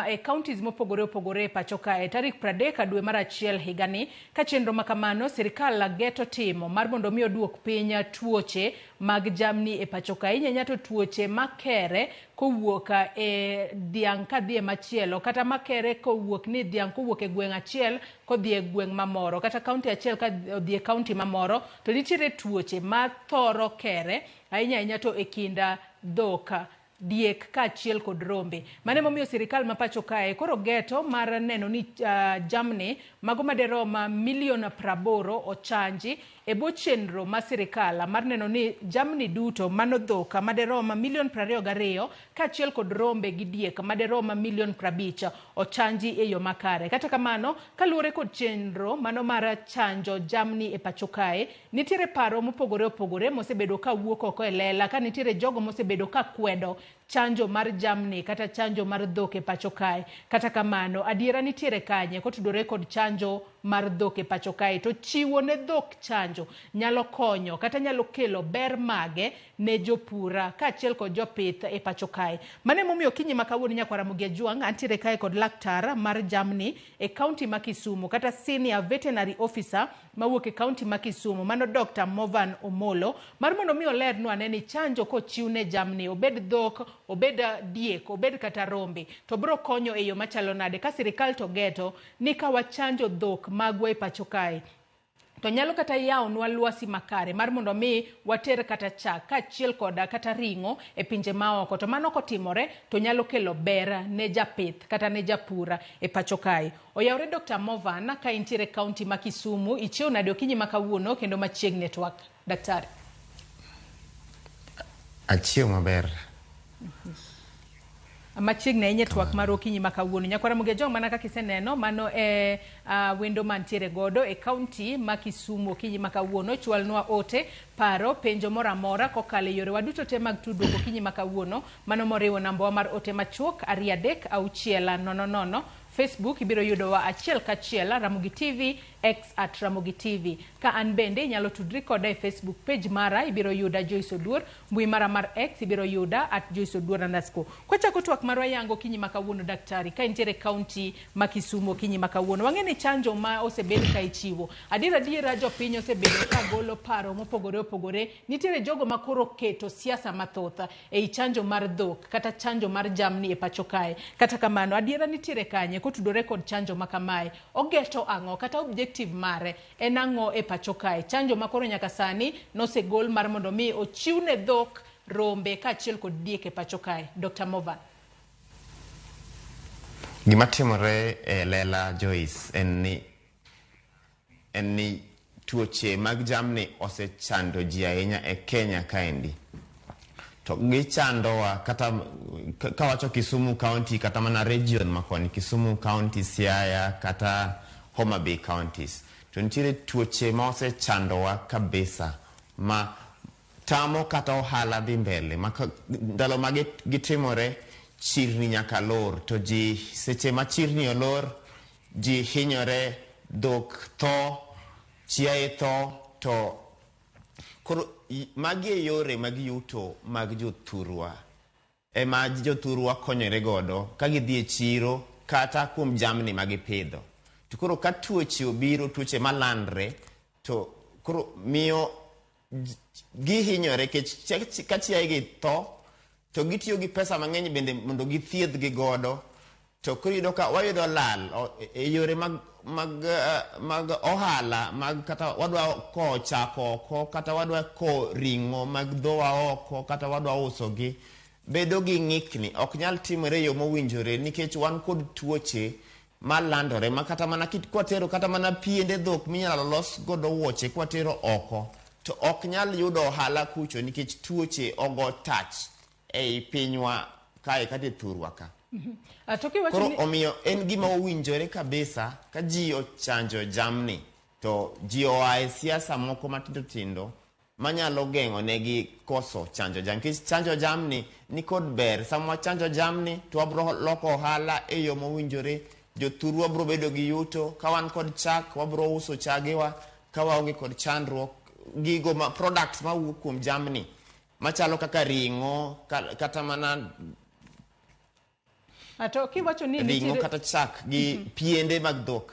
e counties mopogore opogore e pacho kae tarik 30 dwe mar achiel higani. Ka chenro ma kamano sirikal geto timo mar mondo mi oduok piny tuoche mag jamni e pacho kae, inyanya to tuoche makere kowuok e dhiang' kadhi e machielo, kata makere kowuok ni dhiang' kowuok e gweng' achiel kodhi e gweng' mamoro, kata kaunti achiel kadhi e kaunti mamoro, to nitiere tuoche ma thoro kere ahinya ahinya to e kind dhok, diek kaachiel kod rombe. Mano emomiyo sirikal ma pacho kae koro geto mar neno ni jamni mago maderom milion 80 ochanji e bwo chenro ma sirikal mar neno ni jamni duto mano dhok maderom milion 22 kaachiel kod rombe gi diek maderom milion 50 ochanji e yo makare. Kata kamano, kaluwore kod chenro mano mar chanjo jamni e pacho kae, nitiere paro mopogore opogore mosebedo ka wuok oko e lela, ka nitiere jogo mosebedo ka kwedo chanjo mar jamni kata chanjo mar dhok e pacho kae. Kata kamano, adiera nitiere kanye kotudore kod chanjo mar dhok e pacho kae, to chiwo ne dhok chanjo nyalo konyo kata nyalo kelo ber mage ne jopura kaachiel kod jopith e pacho kae. Mano emomiyo okinyi ma kawuono Nyakwara Ramogi Ajwang' antiere kae kod laktar mar jamni e kaunti ma Kisumu, kata senior veterinary officer mawuok e kaunti ma Kisumu, mano Dr. Movan Omolo, mar mondo mi olernwa ane ni chanjo kochiw ne jamni, obed dhok, obed diek, obed kata rombe, to bro konyo e yo machalo nade ka sirikal to geto ni ka wachanjo dhok magwa e pacho kae to nyalo kata yawonwa lwasi makare mar mondo mi water kata chak kaachiel koda kata ring'o e pinje maoko. To mano kotimore to nyalo kelo ber ne japith kata ne japura e pacho kae. Oyawre Dr. Movan, ka intiere kaunti ma Kisumu, ichiew nade okinyi ma kawuono kendo machiegni e twak? Daktari. Achiew maber. Machiegni ahinya e twak mar okinyi ma kawuono. Nyakwara Ramogi Ajwang', mana kaka iseneno, mano e wendo mantiere godo e kaunti ma Kisumu okinyi ma kawuono. Chwalnwa ote, paro, penjo moro amora kokalo e yorewa duto te mag tudruok okinyi ma kawuono, mano moriwo nambawa mar ote machuok 2 3 6 0 0. Facebook ibiro yudowa achiel kachiel Ramogi TV, X at Ramogi TV. Ka an bende inyalo tudri koda e Facebook page mara, ibiro yuda Joyce Oduor, mbui mara mar X ibiro yuda at Joyce Oduor _. Kwachako twak marwa yango okinyi ma kawuono, daktari, ka intiere kaunti ma Kisumu okinyi ma kawuono, wang'e ni chanjo ma osebed ka ichiwo, adiera adiera jopiny osebedo ka golo paro mopogore opogore. Nitiere jogo ma koro keto siasa mathoth ei chanjo mar dhok kata chanjo mar jamni e pacho kae. Kata kamano, adiera nitiere kanye kotudore kod chanjo ma kamae? Ogeto ang'o kata objective mare en ang'o e pacho kae? Chanjo ma koro nyaka sani nosegol mar mondo mi ochiw ne dhok, rombe kaachiel kod diek e pacho kae. Dr. Movan. Gima timore e lela, Joyce, en ni tuoche mag jamni osechando ji ahinya e Kenya kaendi. To gichandowa kata kawacho Kisumu County, kata mana region makoni, Kisumu County, Siaya kata Homa Bay counties. To nitiere tuoche ma osechandowa kabisa ma tamo kata ohala dhi mbele ma ndalo ma gitimore chirni nyaka lor to ji seche ma chirni olor ji hinyore, dhok tho, chiaye tho. To koro magi e yore mag yuto mag jothurwa ema jothurwa konyore godo ka gidhi e chiro kata kuom jamni ma gipidho. To koro ka tuoche obiro, tuoche malandre, to koro miyo gihinyore nikech ka chiaye gi tho to gitiyo gi pesa mang'eny bende mondo githiedh gi godo. To koro iyudo ka wayudo lal e yore mag ohala mag kata wadwa kowo chak oko, kata wadwa kowo ring'o mag dhowa oko, kata wadwa usogi, bedo gi ng'ikni ok nyal timore e yo mowinjore nikech wan kod tuoche malandore ma kata mana kwatero kata mana piende dhok minyalo los godo wuoche kwatero oko to ok nyal yudo ohala kucho nikech tuoche ogo tach ei pinywa kae kata e thurwa ka. To kiwacho Koro ni omiyo en gima owinjore kabisa ka ji ochanjo jamni to ji oa e siasa moko matindo tindo manyalo geng'o negi koso chanjo jamni. Nikech chanjo jamni nikod ber. Sama wachanjo jamni to wabro loko ohala e yo mowinjore, jothurwa bro bedo gi yuto. Ka wan kod chak wabro uso chagewa, ka waonge kod chandruok gigo ma products mawuok kuom jamni machalo kaka ring'o kata mana To kiwacho ni ring'o kata chak gi piende mag dhok.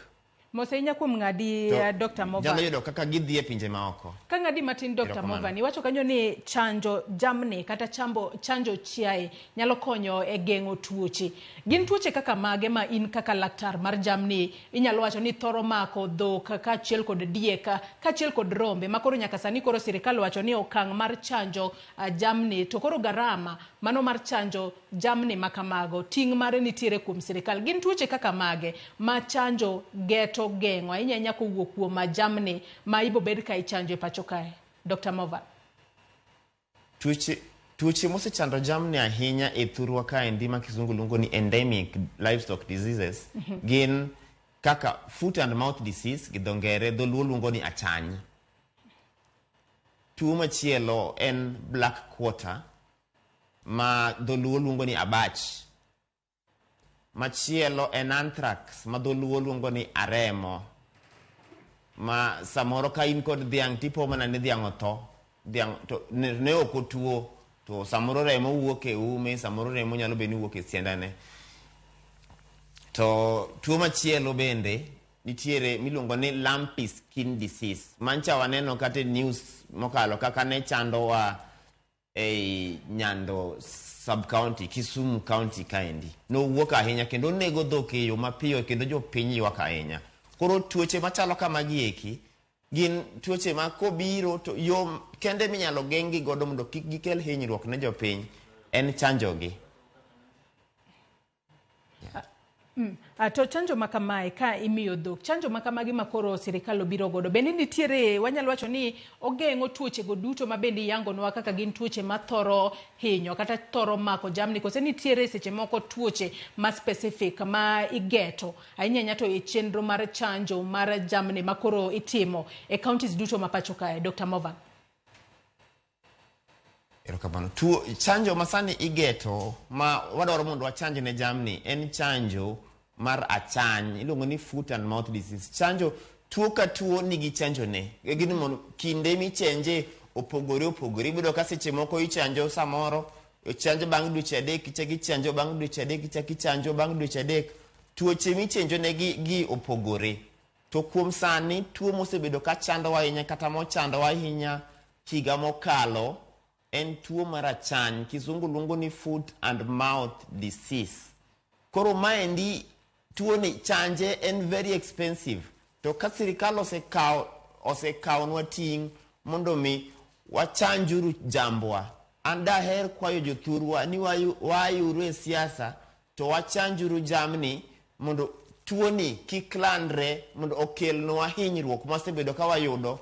Mos ahinya kuom ng'adi, Dr. Movan. Nyalo yudo kaka gidhi e pinje maoko. Ka ng'adi matin, Dr. Erokamano. Movan, iwacho kanyo ni chanjo jamni kata chanjo chiaye nyalo konyo e geng'o tuoche. Gin tuoche kaka mage ma in kaka laktar mar jamni inyalo wacho ni thoro mako dhok kaachiel kod diek kaachiel kod rombe ma koro nyaka sani koro sirikal wacho ni okang' mar chanjo jamni to koro garama mano mar chanjo jamni ma kamago ting' mare nitiere kuom sirikal. Gin tuoche kaka mage ma chanjo geto geng'o ahinya ahinya kowuok kuom jamni ma ibobed ka ichanjo e pacho kae? Dr. Movan. Tuoche mosechando jamni ahinya e thurwa kaendi ma kizungu luongo ni endemic livestock diseases gin kaka foot and mouth disease gi dho ngere, dholuo luongo ni achany. Tuo machielo en black quarter ma dholuo luongo ni abach. Machielo en anthrax ma dholuo luongo ni aremo, ma samoro ka in kod dhiang' tipo mana ni dhiang' otho, dhiang' to ne ok otuo, to samoro remo wuok e ume, samoro remo nyalo bedo ni wuok e siandane. To tuo machielo bende nitiere miluongo ni lumpy skin disease. Mancha waneno kata e news mokalo kaka ne chandowa ei Nyando sub-county, Kisumu county kaendi. Nowuok ahinya kendo onego dhok e yo mapiyo kendo jopiny ywak ahinya. Koro tuoche machalo kamagi eki gin tuoche ma kobiro to yo kende minyalo geng'gi godo mondo kik gikel hinyruok ne jopiny en chanjogi. To chanjo ma kamae ka imiyo dhok, chanjo ma kamagi ma koro sirikal obiro godo, bende nitiere, wanyalo wacho ni ogeng'o tuoche go duto ma bende iyangonwa kaka gin tuoche ma thoro hinyo kata thoro mako jamni, kose nitiere seche moko tuoche ma specific ma igeto ahinya ahinya to e chenro mar chanjo mar jamni ma koro itimo e counties duto ma pacho kae? Dr. Movan. Erokamano. Chanjo ma sani igeto ma wadwaro mondo wachanj ne jamni en chanjo mar achany, iluongo ni foot and mouth disease. Chanjo tuo ka tuo nigi chanjo ne. Gin mondo kinde michenje opogore opogore. Ibiro ka seche moko ichanjo samoro, ichanjo bang' dweche 3, ichako ichanjo bang' dweche 3, ichako ichanjo bang' dweche 3. Tuoche michenjo ne gi opogore. To kuom sani tuo mosebedo ka chandowa ahinya kata mochandowa ahinya higa mokalo en tuo mar achany, kizungu luongo ni foot and mouth disease. Koro maendi tuo ni chanje en very expensive. To ka sirikal osekawonwa ting' mondo mi wachanjuru jambwa. An daher kwayo jothurwa ni wayuru e siasa to wachanjuru jamni mondo tuo ni kik landre, mondo okelnwa hinyruok mwasebedo ka wayudo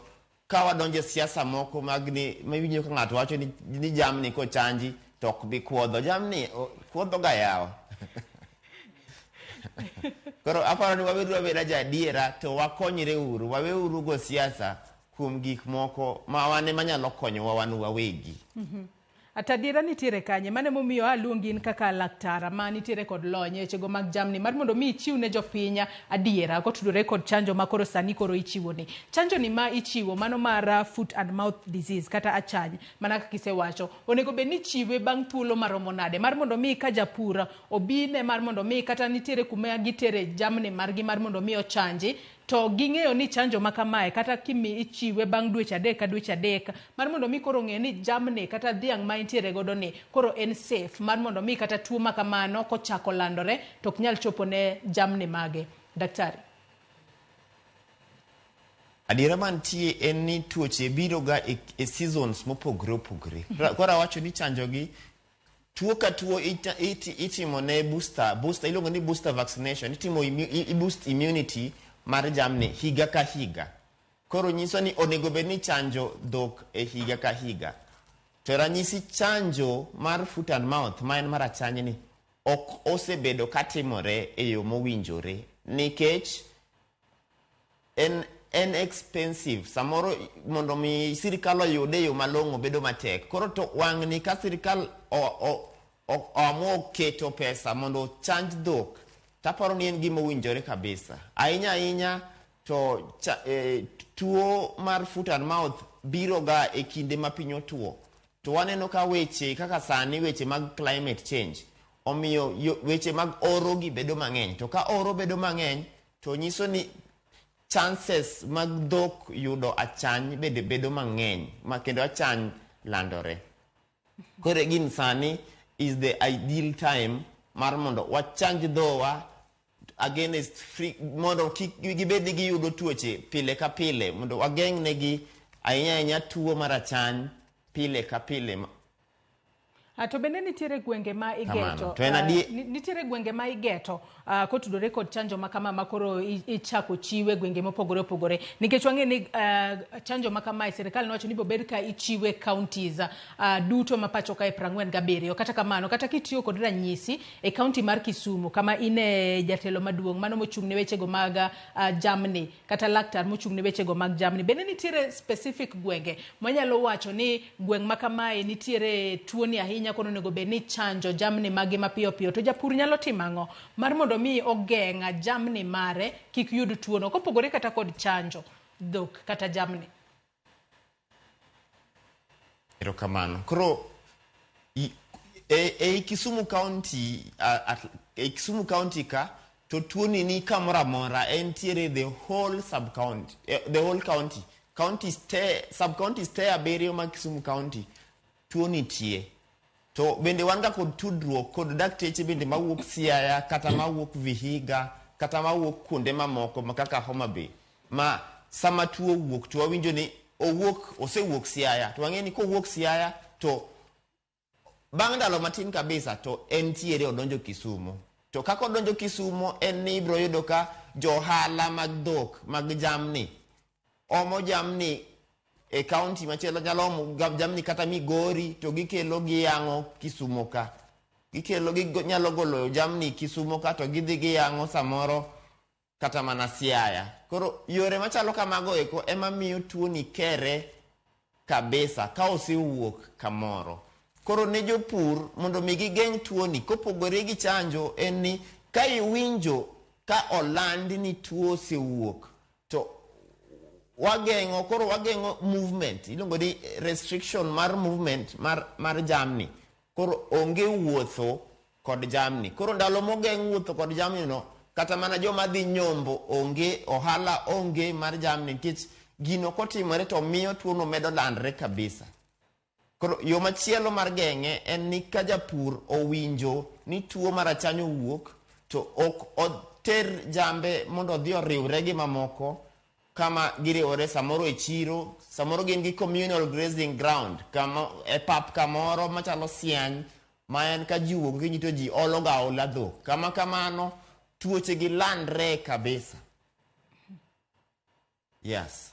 ka wadonjo e siasa moko mag ni miwinjo ka ng'ato wacho ni jamni kochanji to ok bi kuodho. Jamni kuodho ga yawa. Koro aparo ni wabeduru abeda jaadiera to wakonyre uru, waweuru go siasa kuom gik moko ma wan ema nyalo konyowa wan wawegi. Ata adiera nitiere kanye? Mano emomiyo aluongi in kaka laktar ma nitiere kod lony e wechego mag jamni mar mondo mi ichiw ne jopiny adiera kotudore kod chanjo ma koro sani koro ichiwo ni. Chanjo ni ma ichiwo mano mar foot and mouth disease kata achany mana kaka isewacho onego bed ni ichiwe bang' thuolo maromo nade mar mondo mi ka japur obine mar mondo mi kata nitiere kuma gitere jamni margi mar mondo mi ochanji to ging'eyo ni chanjo ma kamae kata kimi ichiwe bang' dweche adek ka dweche adek mar mondo mi koro ng'e ni jamni kata dhiang' ma intiere godo ni koro en safe mar mondo mi kata tuo ma kamano kochako landore to ok nyal chopo ne jamni mage. Daktari. Adiera mantie en ni tuoche biro ga e seasons mopogore opogore. Koro awacho ni chanjo gi tuo ka tuo itimo ne booster, booster iluongo ni booster vaccination, itimo i boost immunity mar jamni higa ka higa. Koro nyiso ni onego bed ni chanjo dhok e higa ka higa. To ranyisi chanjo mar foot and mouth ma en mar achany ni ok osebedo katimore e yo mowinjore nikech en expensive. Samoro mondo mi sirikal oyude e yo malong'o bedo matek. Koro to wang'ni ka sirikal oamua keto pesa mondo ochanj dhok, taparo ni en gima owinjore kabisa. Ahinya ahinya to tuo mar foot and mouth biro ga e kinde ma piny otuo. To waneno ka weche kaka sani weche mag climate change omiyo weche mag oro gi bedo mang'eny. To ka oro bedo mang'eny to nyiso ni chances mag dhok yudo achany bende bedo mang'eny ma kendo achany landore. Koro gin sani is the ideal time mar mondo wachanj dhowa against free, mondo kik gibed ni giyudo tuoche pile ka pile, mondo wageng' negi ahinya ahinya tuo mar achany pile ka pile. To bende nitiere gwenge ma igeto, To en nitiere gwenge ma igeto kotudore kod chanjo ma kama ma koro ichako chiwe gwenge mopogore opogore, nikech wang'e ni chanjo ma kamae sirikal nowacho ni bobed ka ichiwe counties duto ma pacho kae 47. Kata kamano kata kitiyo kod ranyisi e county mar Kisumu kama ine jatelo maduong' mano mochung' ne wechego mag jamni kata laktar mochung' ne wechego mag jamni, bende nitiere specific gwenge manyalo wacho ni gweng' ma kamae nitiere tuoni ahinya koro onego bed ni chanjo jamni mage mapiyo piyo, to japur nyalo timo ang'o mar mondo mi ogeng' jamni mare kik yud tuono kopogore kata kod chanjo dhok kata jamni? Erokamano. Koro e Kisumu County, e Kisumu County ka to tuoni ni kamoro amora, entiere the whole sub county, the whole county, counties te, sub counties te abiriyo mag Kisumu County tuo nitie. To bende wan ga kod tudruok kod dakteche bende mawuok Siaya kata mawuok Vihiga kata mawuok kuonde mamoko ma kaka Homa Bay, ma sama tuo owuok to wawinjo ni osewuok Siaya, to wang'e ni kowuok Siaya to bang' ndalo matin kabisa to entiere odonjo Kisumu. To kaka odonjo Kisumu en ni ibiro yudo ka johala mag dhok mag jamni omo jamni e county machielo, nyalo omo jamni kata Migori to gikelo giyang'o Kisumu ka. Gikelo nyalo golo jamni Kisumu ka to gidhi giyang'o samoro kata mana Siaya. Koro yore machalo kamago eko ema miyo tuoni kere kabisa ka osewuok kamoro. Koro ne jopur mondo mi gigeng' tuoni kopogore gi chanjo en ni ka iwinjo ka oland ni tuo osewuok to wageng'o, koro wageng'o movement, iluongo ni restriction mar movement mar jamni. Koro onge wuotho kod jamni. Koro ndalo mogeng' wuotho kod jamni no, kata mana joma dhi nyombo onge, ohala onge mar jamni, nikech gino kotimore to miyo tuono medo landre kabisa. Koro yo machielo mar geng'e en ni ka japur owinjo ni tuo mar achany owuok to ok oter jambe mondo odhi oriwre gi mamoko kama giriwore samoro e chiro, samoro gin gi communal grazing ground kama, e pap kamoro machalo siany ma en ka ji owuok gokinyi to ji olo ga aola dhok. Kama kamano tuoche gi landre kabisa. Yes.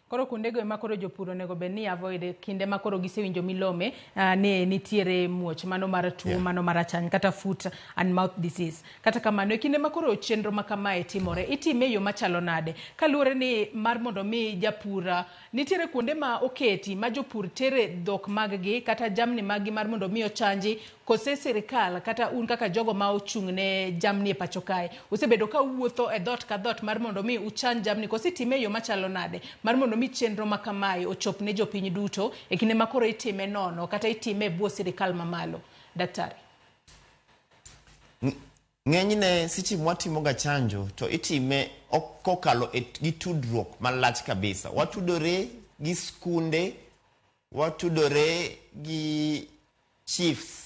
Koro kuondego ema koro jopur onego bed ni avoid kinde ma koro gisewinjo milome ni nitiere muoch mano mar tuo mano mar achany kata foot and mouth disease. Kata kamano, e kinde ma koro chenro ma kamae timore, itime e yo machalo nade? Kaluwore ni mar mondo mi japur, nitiere kuonde ma oketi ma jopur tere dhok mag gi kata jamni mag gi mar mondo mi ochanji, kose sirikal kata un kaka jogo ma ochung' ne jamni e pacho kae usebedo ka uwuotho e dhoot ka dhoot mar mondo mi uchanj jamni, kose itime e yo machalo nade mar mondo mi chenro ma kamae ochop ne jopiny duto e kinde ma koro itime nono kata itime e bwo sirikal mamalo? Daktari. Ng'enyne seche mwatimoga chanjo to itime kokalo e gi tudruok malach kabisa. Watudore gi skunde, watudore gi chiefs,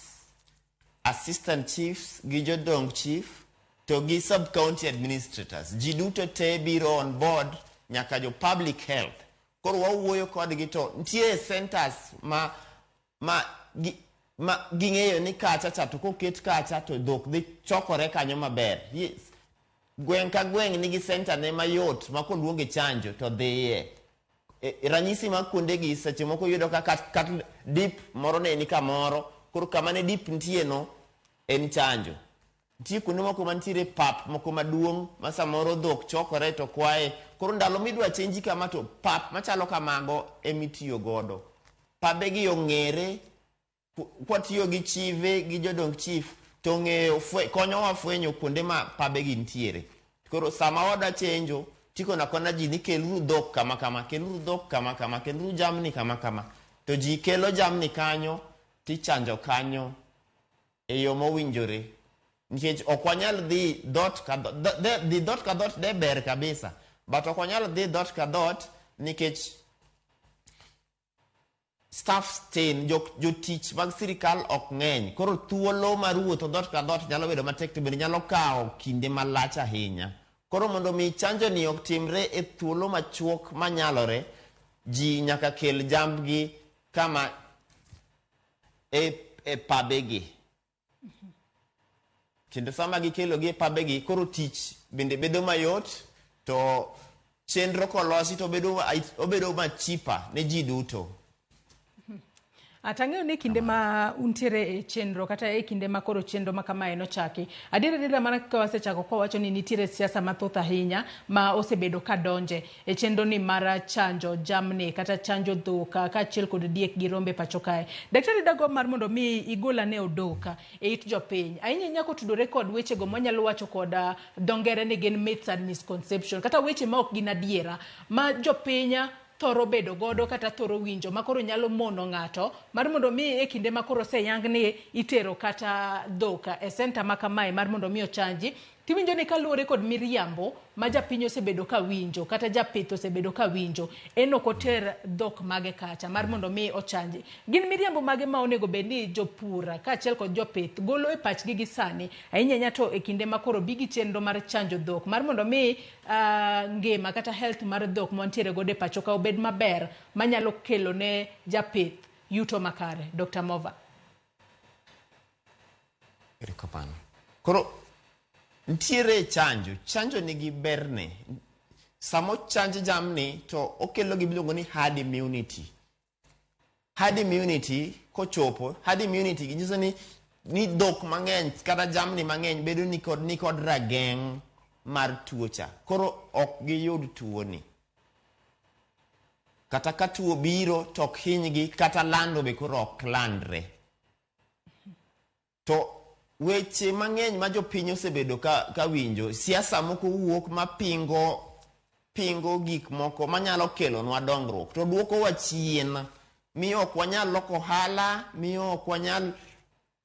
assistant chiefs gi jodong chief to gi sub county administrators. Ji duto te biro on board, nyaka jo public health. Koro wawuoyo kodgi to nitie centers ma ging'eyo ni kacha cha to koket kacha to dhok dhi chokore kanyo maber. Yes. Gweng' ka gweng' nigi center ne mayot ma koluonge chanjo to dhiye. Ranyisi mag kuondegi seche moko yudo ka cattle dip moro ne ni kamoro, koro kama ne dip nitie no en chanjo. Nitie kuonde moko mantiere pap moko maduong' ma samoro dhok chokore to kwaye. Koro ndalo midwa chenji kama to pap machalo kamago emitiyo godo. Pabegi ong'ere, kwatiyo gi chife gi jodong chief to ng'eyo konyowa fwenyo kuonde ma pabegi nitiere. Koro sama wadwa chenjo, tikona kona ji ni keluru dhok kama kama, keluru dhok kama kama, keluru jamni kama kama. To ji kelo jamni kanyo, tichanjo kanyo e yo mowinjore. Nikech ok wanyal dhi dhoot ka dhi dhoot ka dhoot de ber kabisa. But ok wanyal dhi dhoot ka dhoot nikech staff tin, jotich mag sirikal ok ng'eny. Koro thuolo mar wuotho dhoot ka dhoot nyalo bedo matek to bende nyalo kawo kinde malach ahinya. Koro mondo mi chanjo ni ok timre e thuolo machuok manyalore, ji nyaka kel jambgi kama e pabegi. Kendo sama gikelogi e pabegi, koro tich bende bedo mayot, to chenro kolosi to obedo machipa ne ji duto. Atang'eyo ni kinde ma untiere e chenro kata e kinde ma koro chenro ma kamae nochaki, adier adiera mana kaka wasechako kwa wacho ni nitiere siasa mathoth ahinya ma osebedo ka donje e chenro ni mar chanjo jamni kata chanjo dhok kaachiel kod diek gi rombe pacho kae. Daktari, dago mar mondo mi igol ane odok e it jopiny ahinya ahinya kotudore kod wechego mwanyalo wacho kod dho ngere ni gin myths and misconception kata weche ma ok gin adiera ma jopiny thoro bedo godo kata thoro winjo ma koro nyalo mono ng'ato mar mondo mi e kinde ma koro oseyang ni itero kata dhok e center ma kamae mar mondo mi ochanji, tiwinjo ni kaluwore kod miriambo ma japiny osebedo ka winjo kata japith osebedo ka winjo, en ok oter dhok mage kacha mar mondo mi ochanji. Gin miriambo mage ma onego bed ni jopur kaachiel kod jopith golo e pachgi gi sani ahinya ahinya to e kinde ma koro bi gi chenro mar chanjo dhok mar mondo mi ngima kata health mar dhok mantiere godo e pacho ka obed maber manyalo kelo ne japith yuto makare? Dr. Mova. Erokamano. Koro nitiere chanjo, chanjo nigi berne. Sama ochanj jamni to okelo gima iluongo ni herd immunity. Herd immunity kochopo, herd immunity nyiso ni dhok mang'eny kata jamni mang'eny bedo ni kod rageng' mar tuo cha. Koro ok giyud tuo ni. Kata ka tuo biro to ok hinygi, kata lando be koro ok landre. To weche mang'eny ma jopiny osebedo ka winjo, siasa moko wuok ma pingo gik moko manyalo kelonwa dongruok to duokowa chien, miyo ok wanyal loko ohala, miyo ok wanyal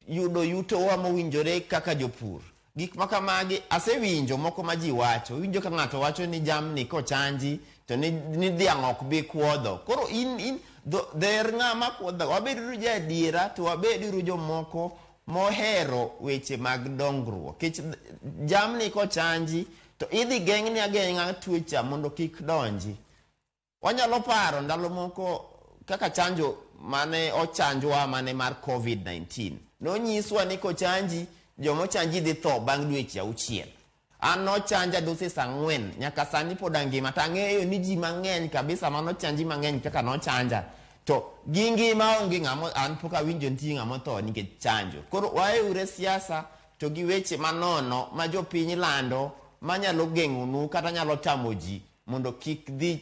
yudo yutowa mowinjore kaka jopur. Gik ma kamagi asewinjo moko ma ji wacho. Iwinjo ka ng'ato wacho ni jamni kochanji to ni dhiang' ok bi kuodho. Koro in dher ng'ama kuodho. Wabeduru jo adiera to wabeduru jomoko mohero weche mag dongruok. Nikech jamni kochanji to idhi geng'ni ageng'a tuo cha mondo kik donji. Wanyalo paro ndalo moko kaka chanjo mane ochanjwa mane mar COVID-19. Nonyiswa ni kochanji, jomochanji dhi tho bang' dweche 6. An nochanja doses 4 nyaka sani pod angima to ang'eyo ni ji mang'eny kabisa manochanji mang'eny kaka nochanja to gi ngima onge ng'ama an pok awinjo nitie ng'ama otho nikech chanjo. Koro waeure siasa to gi weche manono ma jopiny lando manyalo geng'onu kata nyalo tamo ji mondo kik dhi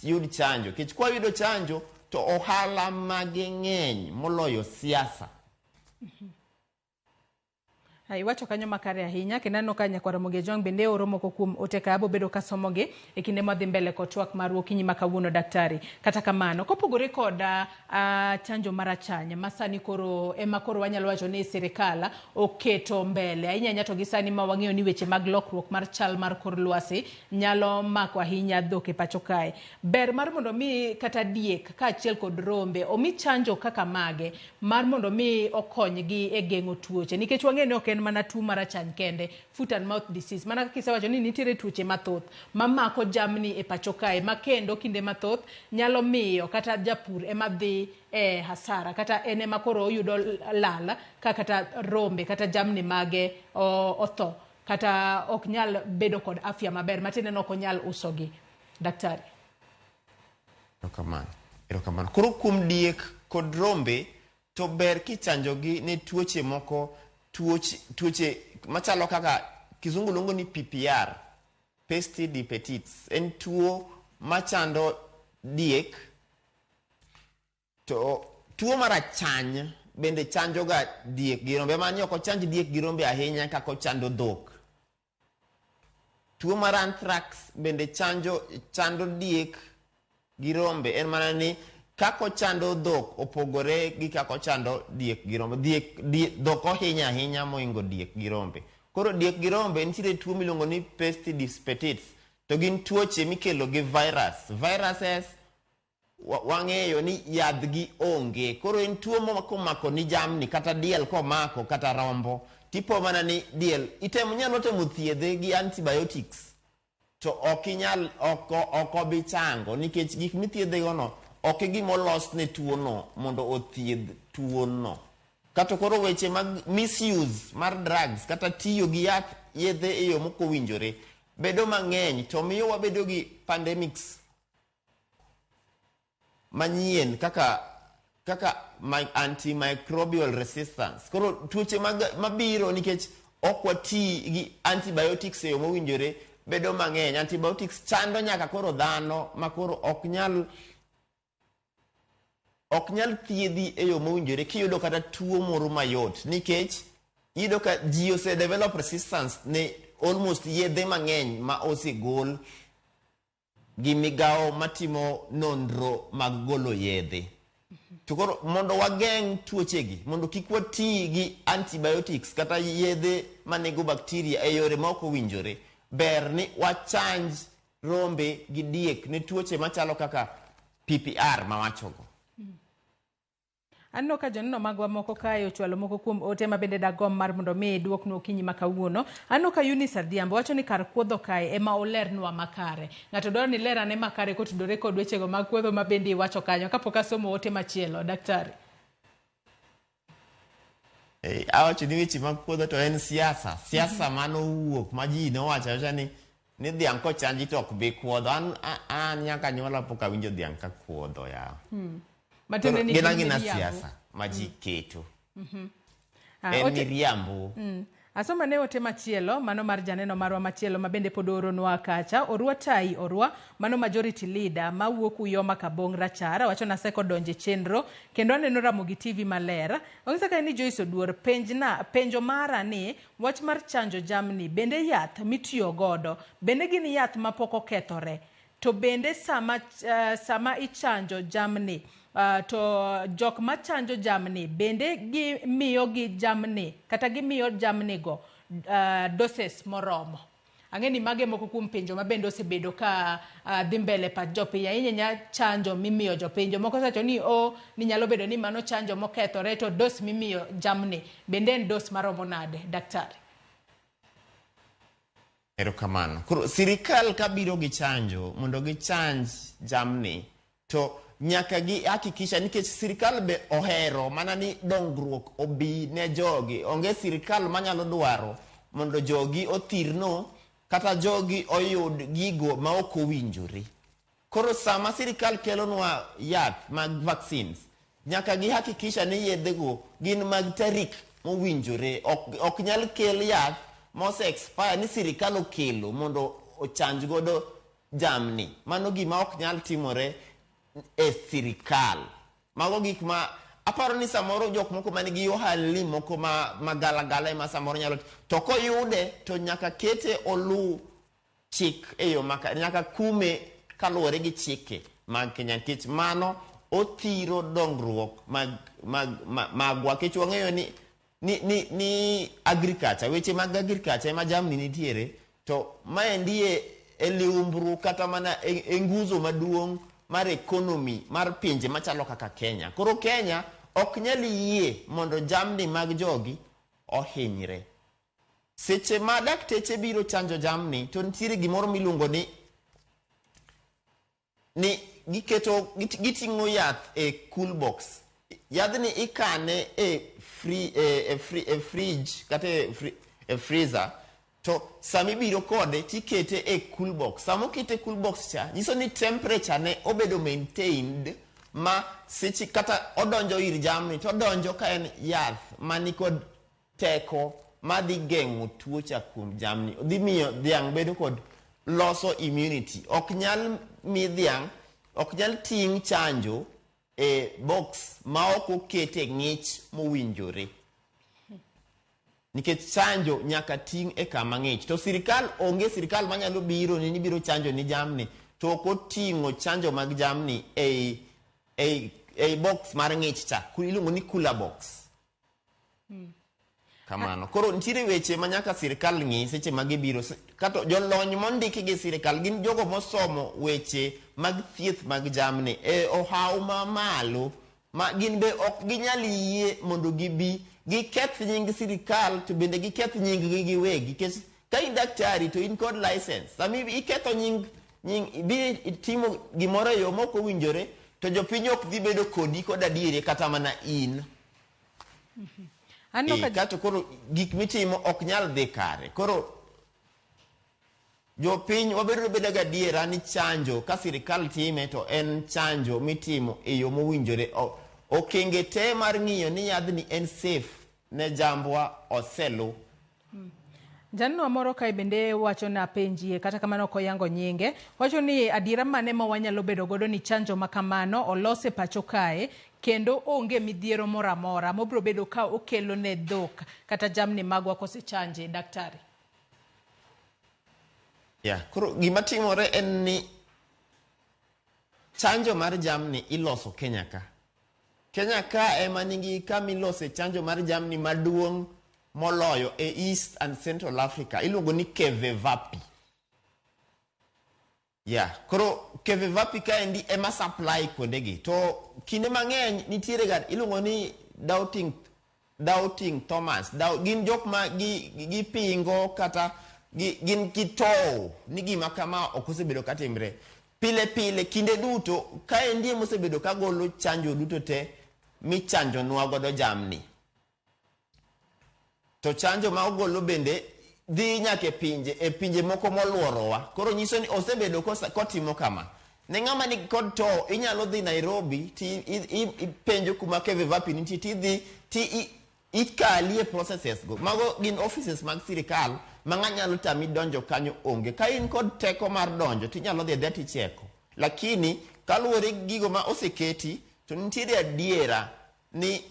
yud chanjo. Nikech kwayudo chanjo to ohala mage ng'eny moloyo siasa. Iwacho kanyo makare ahinya kendo aneno ka nyakwar Ramogi Ojwang' bende oro moko kuom ote ka abobedo kasomogi e kinde mwadhi mbele kod twak marwa okinyi ma kawuono daktari. Kata kamano, kopogore kod chanjo mar achany ma sani koro ema koro wanyalo wacho ni sirikal oketo mbele ahinya ahinya to gi sani ma wang'eyo ni weche mag lokruok mar chal mar kor lwasi nyalo mako ahinya dhok e pacho kae. Ber mar mondo mi kata diek kaachiel kod rombe omi chanjo kaka mage mar mondo mi okonygi e geng'o tuoche nikech wang'eyo ni ok en mana tuo mar achany kende, foot and mouth disease, mana kaka isewacho ni nitiere tuoche mathoth mamako jamni e pacho kae ma kendo kinde mathoth nyalo miyo kata japur ema dhi e hasara kata en ema koro oyudo lal ka kata rombe kata jamni mage otho kata ok nyal bedo kod afya maber matiende ni ok onyal usogi. Daktari. Erokamano. Erokamano. Koro kuom diek kod rombe to ber kichanjogi ne tuoche moko, tuoche machalo kaka kizungu luongo ni PPR, peste de petits. En tuo machando diek to tuo mar achany bende chanjoga diek gi rombe. Mani ok ochanj diek gi rombe ahinya kaka ochando dhok. Tuo mar anthrax bende chando diek gi rombe. En mana ni kaka ochando dhok opogore gi kaka ochando diek gi rombe. Dhok ohinyo ahinya mohingo diek gi rombe. Koro diek gi rombe nitiere tuo miluongo ni peste des petits. To gin tuoche mikelo gi virus. Viruses wang'eyo ni yadhgi onge. Koro en tuo komako ni jamni kata diel komako kata rombo. Tipo mana ni diel inyalo temo thiedhe gi antibiotics to ok inyal ok obi chango nikech gik mithiedhe go no ok e gima olos ne tuo no mondo othiedh tuo no. Kata koro weche mag misuse mar drugs kata tiyo gi yath yedhe e yo mokowinjore bedo mang'eny to miyo wabedo gi pandemics manyien kaka antimicrobial resistance. Koro tuoche mabiro nikech ok wati gi antibiotics e yo mowinjore bedo mang'eny. Antibiotics chando nyaka koro dhano ma koro ok nyal thiedhi e yo mowinjore kiyudo kata tuo moro mayot nikech iyudo ka ji ose develop resistance ne almost yedhe mang'eny ma osegol gi migawo matimo nonro mag golo yedhe. To koro mondo wageng' tuochegi, mondo kik wati gi antibiotics kata yedhe manego bacteria e yore ma ok owinjore, ber ni wachanj rombe gi diek ne tuoche machalo kaka PPR mawachogo. Aneno ka joneno magwa moko kae ochwalo moko kuom ote ma bende dagom mar mondo mi duoknu okinyi ma kawuono. Aneno ka Eunice Adhiambo wacho ni kar kuodho kae ema olernwa makare. Ng'ato dwaro ni ler ane makare kotudore kod wechego mag kuodho ma bende iwacho kanyo. Kapok asomo ote machielo, daktari. Awacho ni weche mag kuodho to en siasa. Siasa mano owuok ma ji nowacho awacha ni dhiang' kochanji to ok bi kuodho. An nyaka nyuola pok awinjo dhiang' ka kuodho yawa. Gin agina siasa ma ji keto. En miriambo. Asoma ne ote machielo, mano mar janeno marwa machielo ma bende pod ooronwa kacha. Orwa Tai Orwa, mano majority leader mawuok Uyoma Kabong Rachar, wacho naseko donje chenro kendo aneno Ramogi TV maler. Onyisa ka ni Joyce Oduor, penjo mara ni wach mar chanjo jamni bende yath mitiyo godo, bende gin yath mapok okethore? To bende sama ichanjo jamni, to jok machanjo jamni bende gimiyo gi jamni kata gimiyo jamni go doses moromo? Ang'e ni mage moko kuom penjo ma bende osebedo ka dhi mbele pach jopiny ahinya nya chanjo mimiyo jopiny. Jomoko osewacho ni ni nyalo bedo ni mano chanjo mokethore to dos mimiyo jamni bende en dos maromo nade, daktari? Erokamano. Koro sirikal kabiro gi chanjo mondo gichanj jamni to nyaka gi hakikisha nikech sirikal be ohero mana ni dongruok obi ne jogi. Onge sirikal manyalo dwaro mondo jogi othirno kata jogi oyud gigo ma ok owinjore. Koro sama sirikal kelonwa yath mag vaccines, nyaka gihakikisha ni yedhego gin mag tarik mowinjore. Ok nyal kel yath mose expire ni sirikal okelo mondo ochanj godo jamni. Mano gima ok nyal timore e sirikal. Mago gik ma aparo ni samoro jok moko manigi ohalni moko ma galagala ema samoro nyalo, to koyude to nyaka kete olu chik e yo makare, nyaka kume kaluwore gi chike mag Kenya, nikech mano othiro dongruok magwa, nikech wang'eyo ni agriculture, weche mag agriculture ema jamni nitiere, to maendi e liumbru kata mana e nguzo maduong' mar economy mar pinje machalo kaka Kenya. Koro Kenya ok nyal yie mondo jamni mag jogi ohinyre. Seche ma dakteche biro chanjo jamni, to nitiere gimoro miluongo ni giketo giting'o yath e cool box. Yadhni ikane e fridge kata e freezer, to sami biro kode tikete e cool box. Sama okete e cool box cha, nyiso ni temperature ne obedo maintained, ma seche kata odonjo ir jamni to odonjo ka en yath manikod teko madhi geng'o tuocha kuom jamni. Dhi miyo dhiang' bedo kod loso immunity. Ok nyal mi dhiang', ok nyal ting' chanjo e box ma ok okete ng'ich mowinjore. Nikech chanjo nyaka ting' e kama ng'ich. To sirikal onge sirikal manyalo biro ni biro chanjo ni jamni, to ok oting'o chanjo mag jamni ei box mar ng'ich cha, iluongo ni cooler box. Kamano. Koro nitiere weche ma nyaka sirikal ng'i seche ma gibiro. Kato jolony mondiki gi sirikal gin jogo mosomo weche mag thieth mag jamni e ohaw mamalo, ma gin be ok ginyal yie mondo gibi giketh nying sirikal, to bende giketh nying gi giwegi. Nikech ka in daktari to in kod license, sama iketho nying ibiro itimo gimoro e yo mok owinjore, to jopiny ok dhi bedo kodi kod adieri kata mana in. Kato koro gik mitimo ok nyal dhi kare. Koro jopiny wabedo beda gadiera ni chanjo ka sirikal time to en chanjo mitimo e yo mowinjore. Okenge te mar ng'iyo ni yadhni en safe ne jambwa oselu. Janno moro kae bende wacho na penjie, kata kamano ok oyango nyinge, wacho ni adiera mane ma wanyalo bedo godo ni chanjo ma kamano olose pacho kae kendo onge midhiero moro amora mobiro bedo ka okelo ne dhok kata jamni magwa kosechanje, daktari? Ya, koro gima timore en ni chanjo mar jamni iloso Kenya ka. Kenya ka ema nigi kama ilose chanjo mar jamni maduong' moloyo e East and Central Africa, iluongo ni Kevevapi. Ya, koro Kevevapi kaendi ema supply kuondegi. To kinde mang'eny nitiere ga iluongo ni Doubting Thomas. Gin jok ma gipingo kata gin kitow ni gima kama ok osebedo katimre. Pile pile kinde duto kaendi ema osebedo kagolo chanjo duto te michanjonwa godo jamni. To chanjo ma ogolo bende dhi nyaka e pinje moko moluorowa. Koro nyiso ni osebedo kotimo kama. Ne ng'ama ni kod to inyalo dhi Nairobi ti ipenjo kuma Kevevapi nitie, ti dhi ti ikalie processes go. Mago gin offices mag sirikal ma ng'a nyalo tami donjo kanyo onge. Ka in kod teko mar donjo tinyalo dhi adhiya ticheko. Lakini kaluwore gi gigo ma oseketi to nitiere adiera ni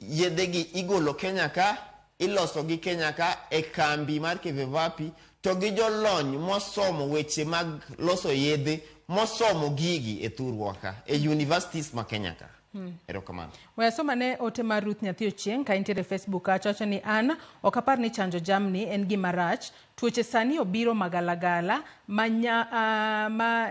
yedhegi igolo Kenya ka, iloso gi Kenya ka e kambi mar Kevevapi, to gi jolony mosomo weche mag loso yedhe, mosomo gigi e thurwa ka, e universities ma Kenya ka. Erokamano. We asoma ne ote mar Ruth Nyathi Ochieng' ka intiere Facebook kacha, wacho ni an ok apar ni chanjo jamni en gima rach. Tuoche sani obiro magalagala ma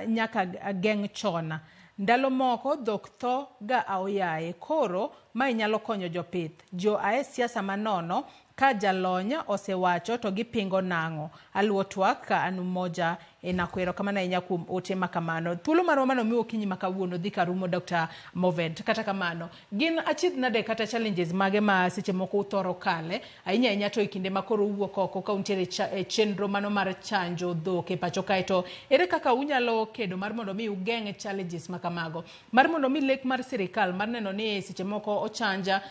nyaka geng' chon. Ndalo moko dhok tho ga aoyaye, koro mae nyalo konyo jopith. Jo ae siasa manono ka jalony osewacho to gipingo nang'o. Aluwo twak ka an Umoja E nako erokamano ahinya kuom ote ma kamano. Thuolo marwa mane omiwa okinyi ma kawuono dhi karumo Dr. Movent. Kata kamano, gin achiedh nade kata challenges mage ma seche moko uthoro kale ahinya ahinya to e kinde ma koro uwuok oko ka untiere e chenro mano mar chanjo dhok e pacho kae to ere kaka unyalo kedo mar mondo mi ugeng' challenges ma kamago mar mondo mi lek mar sirikal mar neno ni seche moko ochanja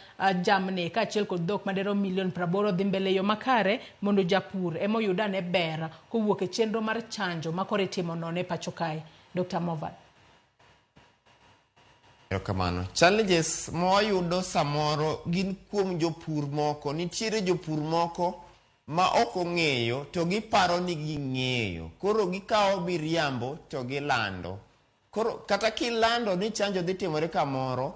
jamni kaachiel kod dhok maderom milion 80 dhi mbele e yo makare mondo japur ema oyud ane ber kowuok e chenro mar chanjo ma koro itimo nono e pacho kae. Dr. Movan. Erokamano. Challenges ma wayudo samoro gin kuom jopur moko. Nitiere jopur moko ma ok ong'eyo to giparo ni ging'eyo. Koro gikawo miriambo to gilando. Koro kata kilando ni chanjo dhi timore kamoro,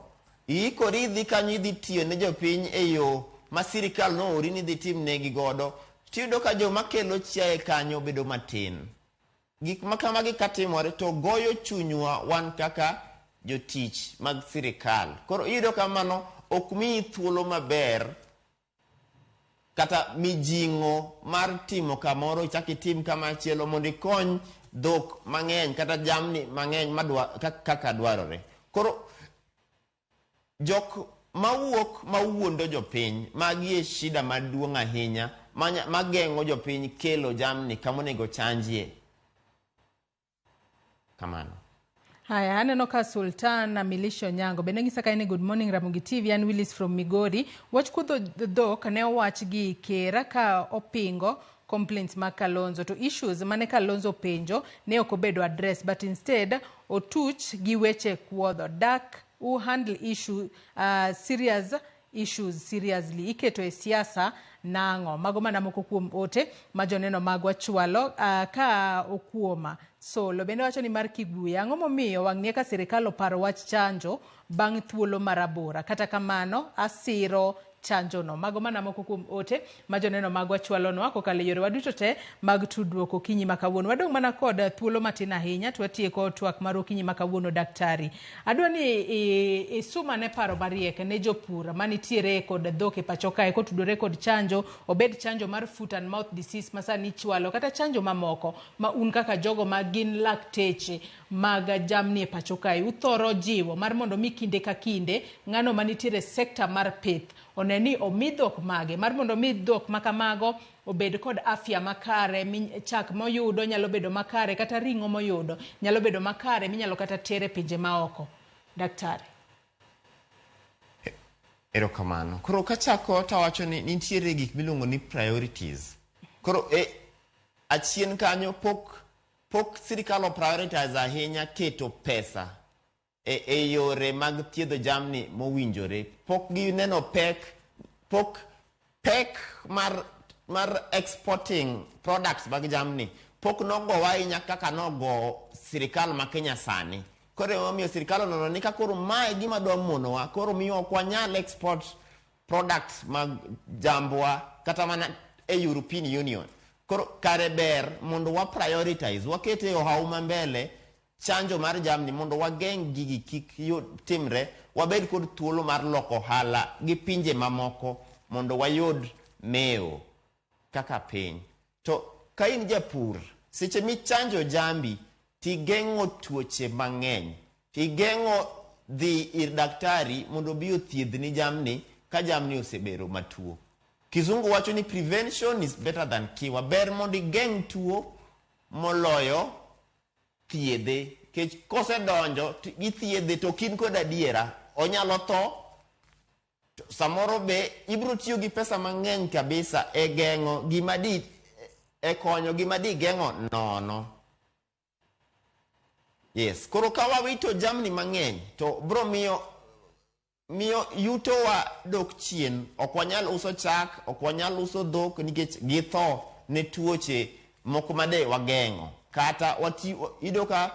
iikori idhi kanyo idhi tiyo ne jopiny e yo ma sirikal noori ni idhi timnegi godo, tiyudo ka joma kelo chiaye kanyo bedo matin. Gik ma kamagi katimore to goyo chunywa wan kaka jotich mag sirikal. Koro iyudo ka mano ok miyi thuolo maber kata mijing'o mar timo kamoro ichak itim kamachielo mondo ikony dhok mang'eny kata jamni mang'eny madwa, kaka dwarore. Koro jok mawuok mawuondo jopiny, magi e shida maduong' ahinya mageng'o jopiny kelo jamni kama onego chanjie. Kamano. Haya, aneno ka Sultan Milisho Nyango bende ng'isa ka ni good morning Ramogi TV, an Willis from Migori. Wach kudho dhok ne owach gi ker ka opingo complaints mag Kalonzo to issues mane Kalonzo penjo ne ok obedo address but instead otuch gi weche kuodho. Dak u handle issue serious issues seriously iketo e siasa nang'o? Mago mana moko kuom ote ma joneno magwa chwalo ka okuoma. Solo bende wacho ni mar Kiguya, ang'o momiyo wang'ni eka sirikal oparo wach chanjo bang' thuolo marabora? Kata kamano, asiro chanjo no. Mago mana moko kuom ote ma joneno magwa chwalonwa kokalo e yorewa duto te mag tudruok okinyi ma kawuono. Wadong' mana kod thuolo matin ahinya to watieko twak mar okinyi ma kawuono daktari. Adwa ni isumane paro mariek ne jopur manitiere kod dhok e pacho kae kotudore kod chanjo, obed chanjo mar foot and mouth disease ma sani ichwalo kata chanjo mamoko ma un kaka jogo ma gin lakteche mag jamni e pacho kae uthoro jiwo mar mondo mi kinde ka kinde ng'ano manitiere sekta mar pith one ni omi dhok mage mar mondo mi dhok makamago obed kod afya makare, chak moyudo nyalo bedo makare kata ring'o moyudo nyalo bedo makare minyalo kata tere pinje maoko. Daktari. Erokamano. Koro kachako tawacho ni nitiere gik miluongo ni priorities. Koro achien kanyo pok sirikal o prioritize ahinya keto pesa e yore mag thiedho jamni mowinjore. Pok gineno pek, pok pek mar exporting products mag jamni pok nogowa ahinya kaka nogo sirikal ma Kenya sani. Koro emomiyo sirikal oneno ni ka koro mae gima dwa monowa, koro miyo ok wanyal export products mag jambwa kata mana e European Union. Koro kare ber mondo wa prioritize, wakete ohau ma mbele chanjo mar jamni mondo wageng' gigi kik timre, wabed kod thuolo mar loko ohala gi pinje mamoko mondo wayud mewo kaka piny. To ka in japur, seche michanjo jambi, tigeng'o tuoche mang'eny, tigeng'o dhi ir daktari mondo obi othiedhni jamni ka jamni osebedo matuo. Kizungu wacho ni prevention is better than cure. Ber mondo igeng' tuo moloyo thiedhe. Nikech kosedonjo githiedhe to ok in kod adiera, onyalo tho. Samoro be ibiro tiyo gi pesa mang'eny kabisa e geng'o gima di, e konyo gima di geng'o nono. Yes, koro ka wawito jamni mang'eny to bro miyo yutowa dok chien. Ok wanyal uso chak, ok wanyal uso dhok nikech githo ne tuoche moko ma de wageng'o. Kata iyudo ka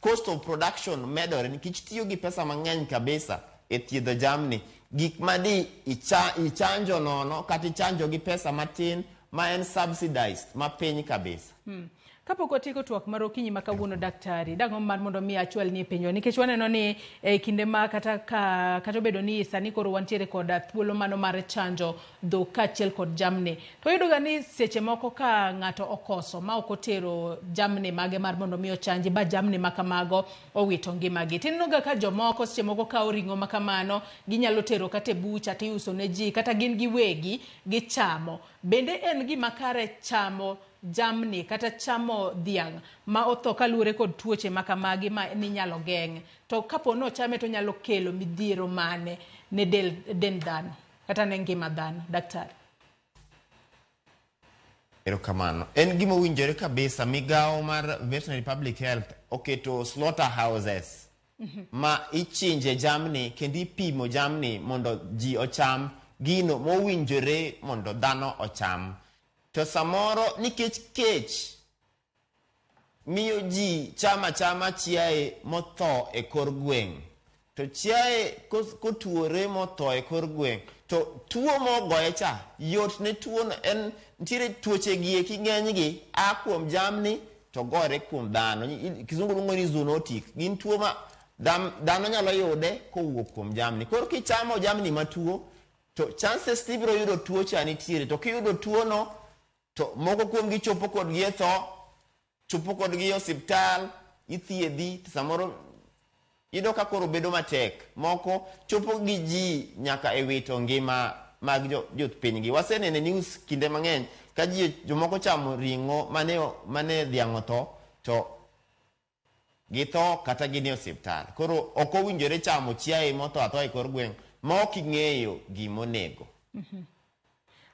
cost of production medore nikech tiyo gi pesa mang'eny kabisa e thiedho jamni. Gik ma di ichanjo nono kata ichanjo gi pesa matin ma en subsidized ma piny kabisa. Kapok watieko twak mar okinyi ma kawuono daktari, dang'o mar mondo mi achwal ni e penjo nikech waneno ni e kinde ma kata ka kata obedo ni sani koro wantiere kod thuolo mano mar chanjo dhok kaachiel kod jamni. To iyudo ga ni seche moko ka ng'ato okoso ma ok otero jamni mage mar mondo mi ochanji ba jamni ma kamago owito ngimagi. Tineno ga ka jomoko seche moko kawo ring'o ma kamano ginyalo tero kata e bucha tiuso ne ji kata gin giwegi gichamo. Bende en gima kare chamo jamni kata chamo dhiang' ma otho kaluwore kod tuoche ma kamagi ma ninyalo geng' to kapo ni ochame to onyalo kelo midhiero mane ne del, dend dhano kata ne ngima dhano daktari? Erokamano. En gima owinjore kabisa migawo mar Veterinary Public Health oketo slaughterhouses ma ichinje jamni kendo ipimo jamni mondo ji ocham gino mowinjore mondo dhano ocham. To samoro nikech kech miyo ji chamo achama chiaye motho e kor gweng'. To chiaye kotuore motho e kor gweng' to tuo mogoye cha yot ne tuono en nitiere tuoche gi eki ng'enygi a kuom jamni to gore kuom dhano. Kizungu luongo ni zoonotic. Gin tuo ma dhano nyalo yude kowuok kuom jamni. Koro kichamo jamni matuo to chances ni ibiro yudo tuo cha nitiere. To kiyudo tuo no to moko kuomgi chopo kodgi e tho, chopo kodgi e osiptal, ithiedhi to samoro iyudo ka koro bedo matek. Moko chopo gi ji nyaka e wito ngima mag jopiny gi. Waseneno e news kinde mang'eny ka ji jomoko chamo ring'o mane dhiang' otho to githo kata gin e osiptal. Koro ok owinjore chamo chiaye motho athoa e kor gweng' ma ok ing'eyo gimonego.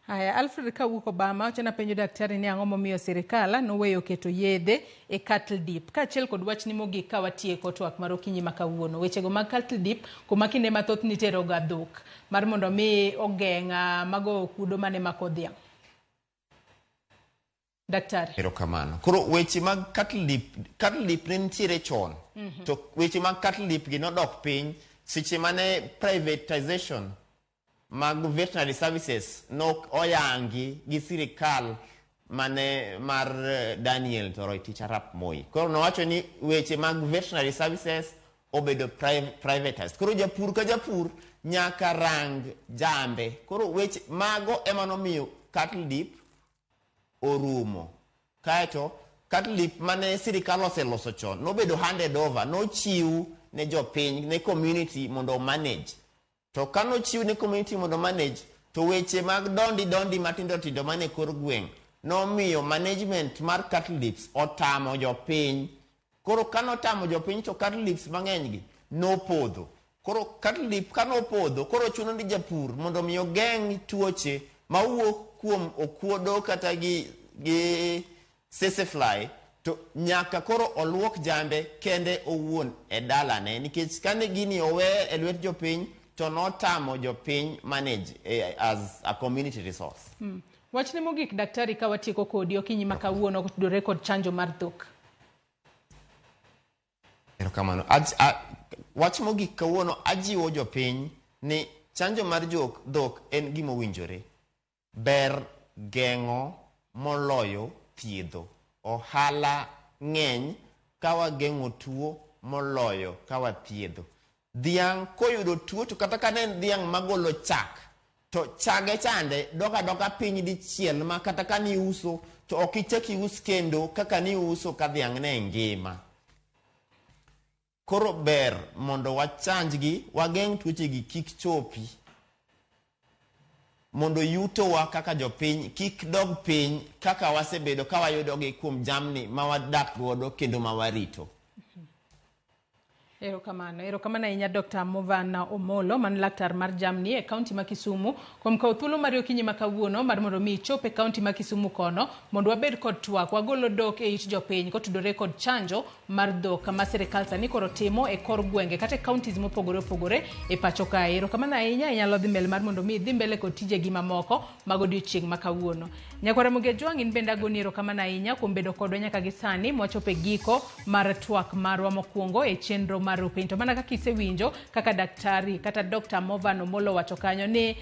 Haya, Alfred kawuok Obama wacho napenjo daktari ni ang'o momiyo sirikal noweyo keto yedhe e cattle dip. Kaachiel kod wachni mogik ka watieko twak mar okinyi ma kawuono. Wechego mag cattle dip kuma kinde mathoth nitero ga dhok mar mondo mi ogeng' mago okudo mane mako dhiang'. Daktari. Erokamano. Koro weche mag cattle dip ne nitiere chon. To weche mag cattle dip gi nodok piny seche mane privatization mag veterinary services nok oyangi gi sirikal mane mar Daniel Toroitich arap Moi. Koro nowacho ni weche mag veterinary services obedo privatized. Koro japur ka japur nyaka rang jambe. Koro weche mago ema nomiyo cattle dip orumo. Kaeto cattle dip mane sirikal oseloso chon nobedo handed over, nochiw ne jopiny, ne community mondo manage. To kanochiw ne community mondo manage, to weche mag dondi matindo tindo mane kor gweng' nomiyo management mar cattle dips otamo jopiny. Koro kanotamo jopiny to cattle dips mang'eny gi nopodho. Koro cattle dip kanopodho, koro chuno ni japur mondo mi ogeng' tuoche mawuok kuom okuodo kata gi sesefly, to nyaka koro oluok jambe kende owuon e dalane, nikech kane gini owe e lwet jopiny to notamo jopiny manage as a community resource. Wachne mogik daktari ka watieko kodi okinyi ma kawuono kotudore kod chanjo mar dhok. Erokamano. Wach mogik kawuono ajiwo jopiny ni chanjo mar dhok en gima owinjore. Ber geng'o moloyo thiedho. Ohala ng'eny ka wageng'o tuo moloyo ka wathiedho. Dhiang' koyudo tuo to kata ka ne en dhiang' magolo chak, to chage chande dok adoka piny dichiel ma kata ka niuso to ok ichak ius kendo kaka niuso ka dhiang' ne ngima. Koro ber mondo wachanjgi, wageng' tuoche gi kik chopi, mondo yutowa kaka jopiny kik dog piny kaka wasebedo ka wayudogi kuom jamni ma wadak godo kendo ma warito. Erokamano. Erokamano ahinya Dr. Movana Omolo, man laktar mar jamni e kaunti ma Kisumu, kuom kawo thuolo mari okinyi ma kawuono mar mondo mi ichop e kaunti ma Kisumu kono mondo wabed kod twak, wagolo dhok e it jopiny kotudore kod chanjo mar dhok ma sirikal sani koro timo e kor gwenge kata e counties mopogore opogore e pacho kae. Erokamano ahinya, inyalo dhi mbele mar mondo mi idhi mbele kod tijegi mamoko mag odiochieng' ma kawuono. Nyakwara Ramogi Ajwang', in bende agoni erokamano ahinya kuom bedo kodwa nyaka gi sani mwachopo e giko mar twak marwa mokwongo e chenro mar mar Rupiny. To mana kaka isewinjo kaka daktari kata Dr. Movan Omolo wacho kanyo ni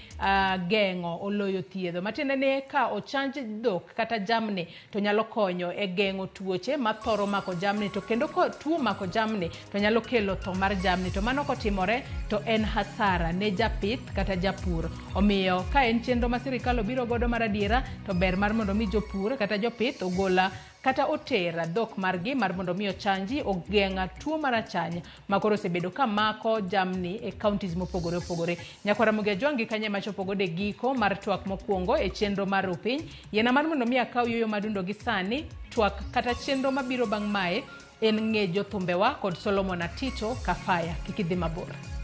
geng'o oloyo thiedho. Matiende ni ka ochanj dhok kata jamni to nyalo konyo e geng'o tuoche mathoro mako jamni to kendo ka tuo mako jamni to nyalo kelo tho mar jamni to mano kotimore to en hasara ne japith kata japur. Omiyo ka en chenro ma sirikal obiro godo mar adiera to ber mar mondo mi jopur kata jopith ogola kata oter dhok margi mar mondo mi ochanji ogeng' tuo mar achany ma koro osebedo ka mako jamni e counties mopogore opogore. Nyakwar Ramogi Ajwang' gi kanye machopo godo e giko mar twak mokwongo e chenro mar Rupiny. Yiena mar mondo mi akaw yueyo madundo gi sani, twak kata chenro mabiro bang' mae en ng'e jothumbewa kod Solomon Atito Kafaya. Kik idhi mabor.